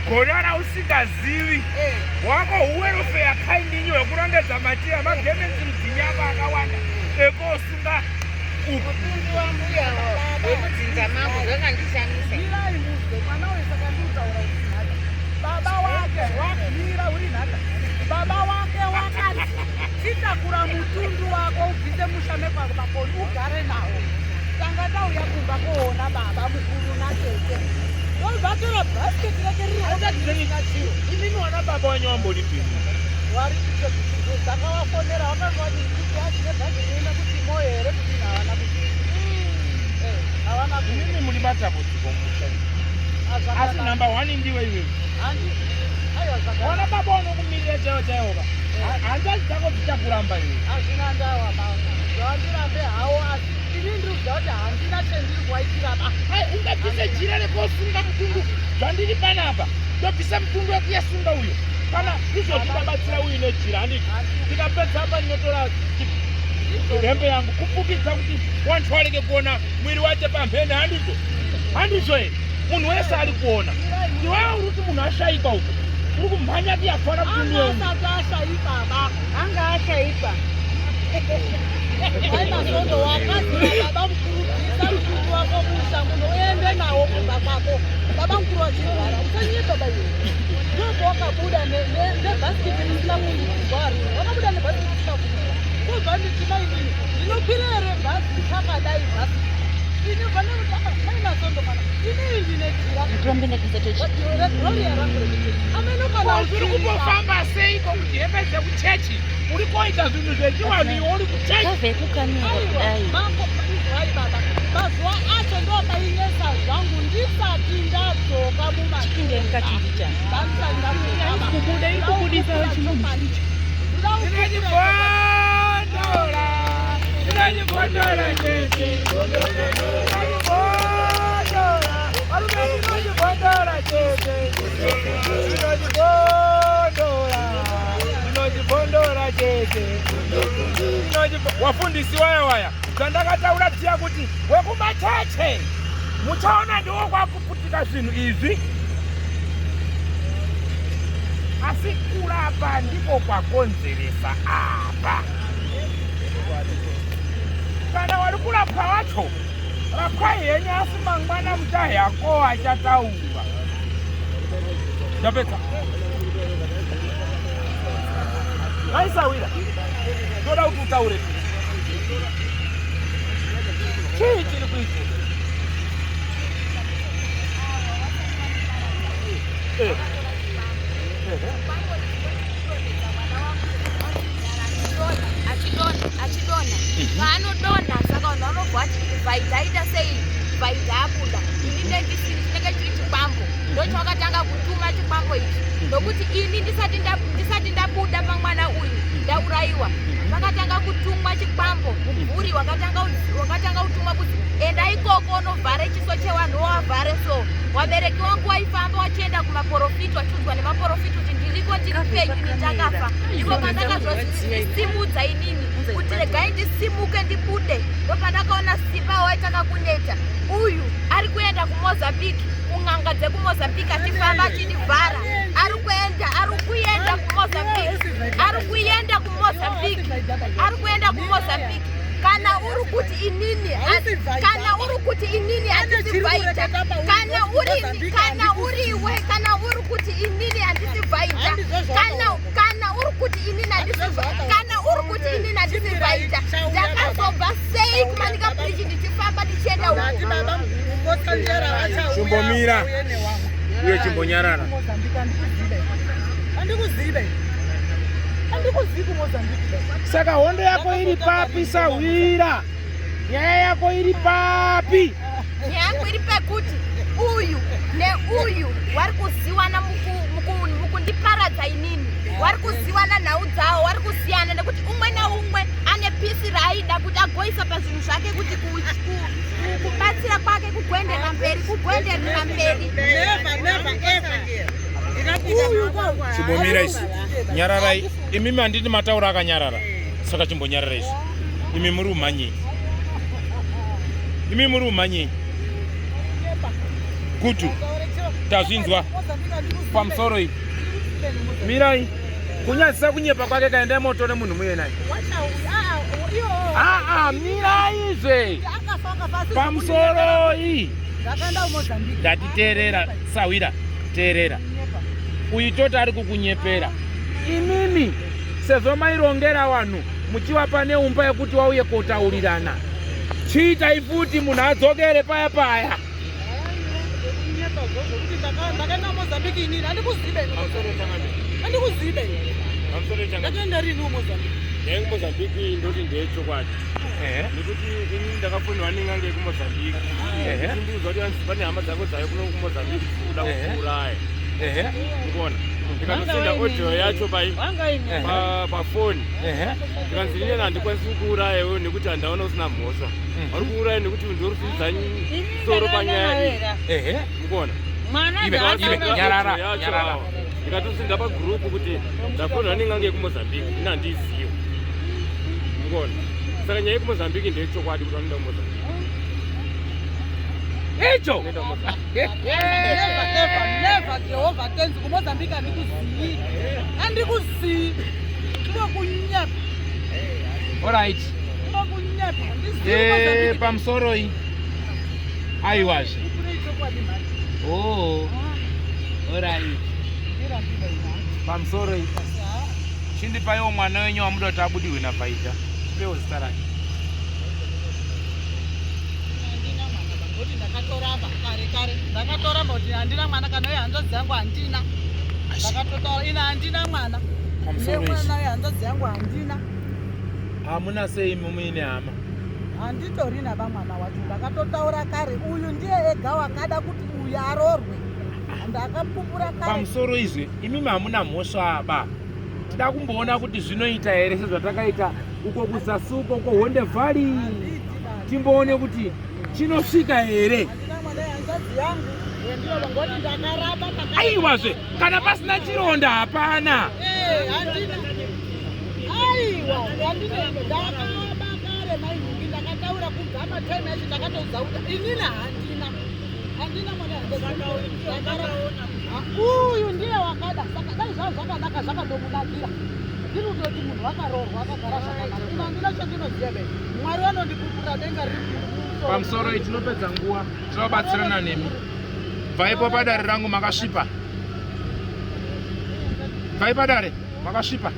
Speaker 1: gona rausingazivi wako huwerofe yakaindinyi hwekurongedza machira magemenzi rudzinyako akawanda ekosunga uku.
Speaker 4: Mutundu wambuya wemudzinza mangu zvakandishamisa.
Speaker 2: Mirai muzwe, mwana uyu saka ndiutaura kuti nhaka. Baba wake mira uri nhaka. Baba wake wakati, "Chitakura mutundu wako ubvise musha mekwakaponi ugare nawo." Tanga tauya kumba koona baba mukuru natete. Ndobva tora bhasiketi rake riri open risina chiro.
Speaker 1: Imimi wana baba wenyu wambolipini?
Speaker 2: Wari ndakavafonera, vakanga vati kuti azvine bhagi inoenda kuti moyo here kuti havana kuti havana kuti.
Speaker 1: Imimi muri matambudziko musha, asi number one ndiwe iwewe.
Speaker 2: Aiwa, zvakanaka.
Speaker 1: Wana baba wanokumirira chaiwo chaiwoka, hanzvadzi dzako dzichakuramba iwe.
Speaker 2: Hazvina ndawa baba, zvavandirambe hawo, asi ini ndiri kuziva kuti handina chendiri kuvaitira ba.
Speaker 1: Ai, ungabvise jira rekosunga mutundu zvandiri panapa, ndobvisa mutundu wekuyasunga uyo kana izvozvi ndabatsira uyu nejira, handiti? Ndikapedza apa ndinotora hembe yangu kupfukidza kuti wantu warege kuona mwiri wache pamhene, handizvo? Handizvo here? Munhu wese ari kuona iwewe uri kuti munhu ashaikwa uko uri kumhanya kuyafara mutundu
Speaker 2: Anga
Speaker 1: weuyu.
Speaker 2: asati ashaikwa ba.
Speaker 4: Anga ashaipa.
Speaker 2: Ai Masondo, wakazi baba mukuru, bvisa mutundu wako musha muno uende nawo kumba kwako. Baba mukuru vachirwara, usanyepa ba iwe. Ndipo wakabuda nebhasikiti risina kuvharwa, wakabuda nebhasikiti risina kuvharwa. Kubva ndichima inini ndinokwira here bhazi chakadai bhasikiti? Ini vane mai Masondo, kana inini ndine jira reGloria rangu rekuchechi ameno kana
Speaker 1: Zviri kumbofamba seiko kuti hembe dzekuchechi uri koita zvinhu zvechiwanhu iwe uri kuchechi?
Speaker 6: Kave kukamira kudai.
Speaker 2: Mambo, izwai baba, mazuva acho ndo painetsa zvangu ndisati ndadzoka.
Speaker 6: Chipinde mukati mbichana.
Speaker 2: Kubuda iri kubudisa.
Speaker 1: Ndinachibondora, ndinachibondora chechi, ndinachibondora varume, ndinachibondora chechi, ndinachibondora, ndinachibondora chechi. Wafundisi waya waya zvandakataura tiya kuti wekumacheche muchaona ndiwo kwakuputika zvinhu izvi, asi kurapa ndiko kwakonzeresa apa. Kana wari kurapwa wacho, rapwai henyu, asi mangwana muchahako achataura. Ndapedza. Vaisawira. Ndoda kuti utaure. Chii chiri kuitika? Eh.
Speaker 5: Achidonha, achidonha. Paanodonha saka vanhu vanobva vati vaida aita sei, vaida abuda. Ini ndendisiri, chinenge chiri chikwambo. Ndochavakatanga kutuma chikwambo ichi. Nokuti ini ndisati ndisati ndabuda pamwana uyu ndaurayiwa. Vakatanga kutumwa chikwambo, mumvuri wakatanga wakatanga kutumwa kuti enda ikoko unovhare chiso chevanhu wavhare so. Wabereki wangu waifamba wachienda kumaporofiti wachiudzwa nemaporofiti kuti ndiriko ndiri penyu ini ndakafa. Ndipo pandakazozvisimudza inini kuti regai ndisimuke ndibude. Ndopandakaona simba waitanga kuneta. Uyu ari kuenda kuMozambique kun'anga dzekuMozambique achifamba achindivhara. Ari kuenda ari kuenda kuMozambique. Ari kuenda kuMozambique. Ari kuenda kuMozambique. Kana uri kuti inini kana uri kuti inini handisi vaita kana uri kana uriwe kana uri kuti inini handisi vaita kana kana uri kuti inini handisi kana uri kuti inini handisi vaita ndakazobva sei kumanika bridge ndichifamba ndichienda uko.
Speaker 1: Chimbomira uye chimbonyarara. Saka hondo yako iri papi sahwira? Nyaya yako iri papi?
Speaker 5: Nyaya yangu iri pekuti uyu neuyu wari kuziwana mukundiparadza inini, wari kuziwana nhau dzawo, wari kusiyana nekuti umwe naumwe ane pisi raaida kuti agoisa pazvinhu zvake kuti kubatsira kwake kugoenderera mberi, kugoenderera mberi.
Speaker 1: Chimbomira isi. Nyararai. Imimi handiti mataura akanyarara. Saka chimbonyarara isi. Imi muri umhanyei. Imi muri umhanyei. Kutu. Tazvinzwa. Pamusoro iyi. Mirai. Kunyadzisa kunyepa kwake kaendai motore munhu muye naye. Aa, mirai zve. Pamusoro iyi. Ndatiteerera sahwira, teerera. Uyu toti ari kukunyepera. Imimi sezvo mairongera vanhu muchivapa neumba yekuti wauye kotaurirana. Chiitai futi munhu adzokere paya paya.
Speaker 2: Ndakaenda Mozambique inini handikuzibe handikuzibe ndakaenda rini kuMozambique?
Speaker 7: Nyaya yekuMozambique ndoti ndeyechokwadi nekuti ini ndakafonерwa nen'anga yekuMozambique ichindiudza kuti hanzi pane hama dzako dzayo kuno kuMozambique dziri kuda kukuuraya. Ukuona ndikatosenda audio yacho pai pafoni ndikanzi inini handikwanisi kukuuraya iwewe nekuti handaona usina mhosva, vari kuuraya nekuti ndorufidza soro panyaya iyi. Mukuona
Speaker 1: Nyarara, nyarara.
Speaker 7: Ndikatosenda pagurupu kuti ndafonera nen'anga yekuMozambique, ini handiiziyo. Mukuona saka nyaya yekuMozambique ndeyechokwadi kuti vanoenda kuMozambique.
Speaker 1: Icho.
Speaker 7: Vanoenda kuMozambique.
Speaker 2: Never ever, never, Jehovah tenzi kuMozambique handikuzii, handikuzii, ndinokunyepa.
Speaker 1: Alright.
Speaker 2: Ndinokunyepa, handizii Mozambique.
Speaker 1: Pamusoro iyi. Aiwazve.
Speaker 2: Kune chokwadi mhani.
Speaker 1: Oh. Alright.
Speaker 2: Ndirambire ina.
Speaker 1: Pamusoro iyi. Chindipaiwo mwana wenyu wamuda kuti abudiwe naVaida. Chipewo zita rake.
Speaker 2: Handina mwana bangoti ndakatoramba kare kare, ndakatoramba kuti handina mwana kana uye hanzvadzi yangu handina, ndakatotaura ina handina mwana.
Speaker 1: Pamusoro ichi.
Speaker 2: Nemwana wehanzvadzi yangu handina.
Speaker 1: Hamuna sei muine hama?
Speaker 2: Handitorina bamwana wacho, ndakatotaura kare uyu ndiye ega wakada kuti uyu arorwe, ndakapupura kare.
Speaker 1: Pamusoro izvi, imimi hamuna mhosva aba. Tida kumboona kuti zvinoita here sezvatakaita uko kuzasi uko kuHonde Valley.
Speaker 2: Handiti baba.
Speaker 1: Timboone kuti chinosvika here.
Speaker 2: Handina mwana wehanzvadzi yangu wendinoda ngoti ndakaramba
Speaker 1: Aiwazve, kana pasina chironda hapana.
Speaker 2: Eh, handina, aiwa, handina, ndakaramba kare mainhingi, ndakataura kubva matime yacho, ndakatoudza kuti inini handina, handina mwana wehanzvadzi yangu. Uyu ndiye wakada, saka dai zvavo zvakanaka zvakadomunakira. Ndiri kutoti munhu wakaroorwa akagara zvakanaka, ino handina chandinoziva be, Mwari vanondipupurira denga riri kumusoro.
Speaker 1: Pamusoro iyi tinopedza nguva, tinobatsirana nemi. Bvaipo padare rangu makasvipa. Bvai padare makasvipa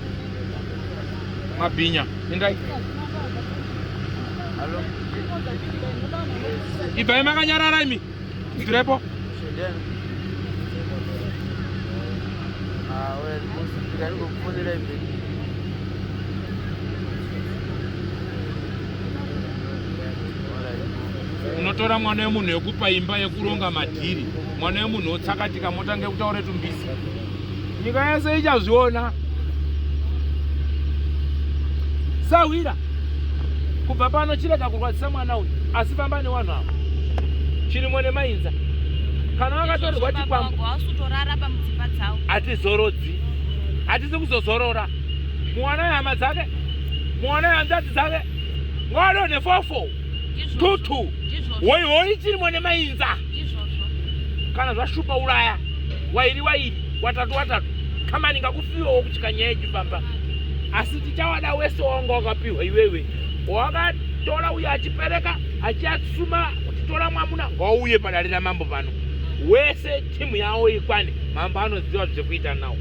Speaker 1: mabhinya endai. Ibvai makanyarara imi. Ibvirepo. Unotora mwana wemunhu yekupa imba yekuronga madhiri, mwana wemunhu wotsakatika motange kutaura tumbisi. Nyika yese ichazviona. Sahwira kubva pano chirega kurwadzisa mwana uyu asi famba newanhu ava chirimo nemainza kana wakatorerwa chikwambo hatizorodzi hatisi kuzozorora muwana hama dzake muwana hanzvadzi dzake ngadonhe fofo tutu hoi hoi chirimo nemainza kana zvashupa uraya wairi wairi watatu watatu kamani ngakufiwewo kuchika nyaya ichifamba asi tichawada wese wawanga wakapiwa iwewe wakatora uyo achipereka achiatsuma kuti tora mwamuna ngauye padare ramambo pano wese timu yawo ikwane mambo anoziva zvekuita nawo.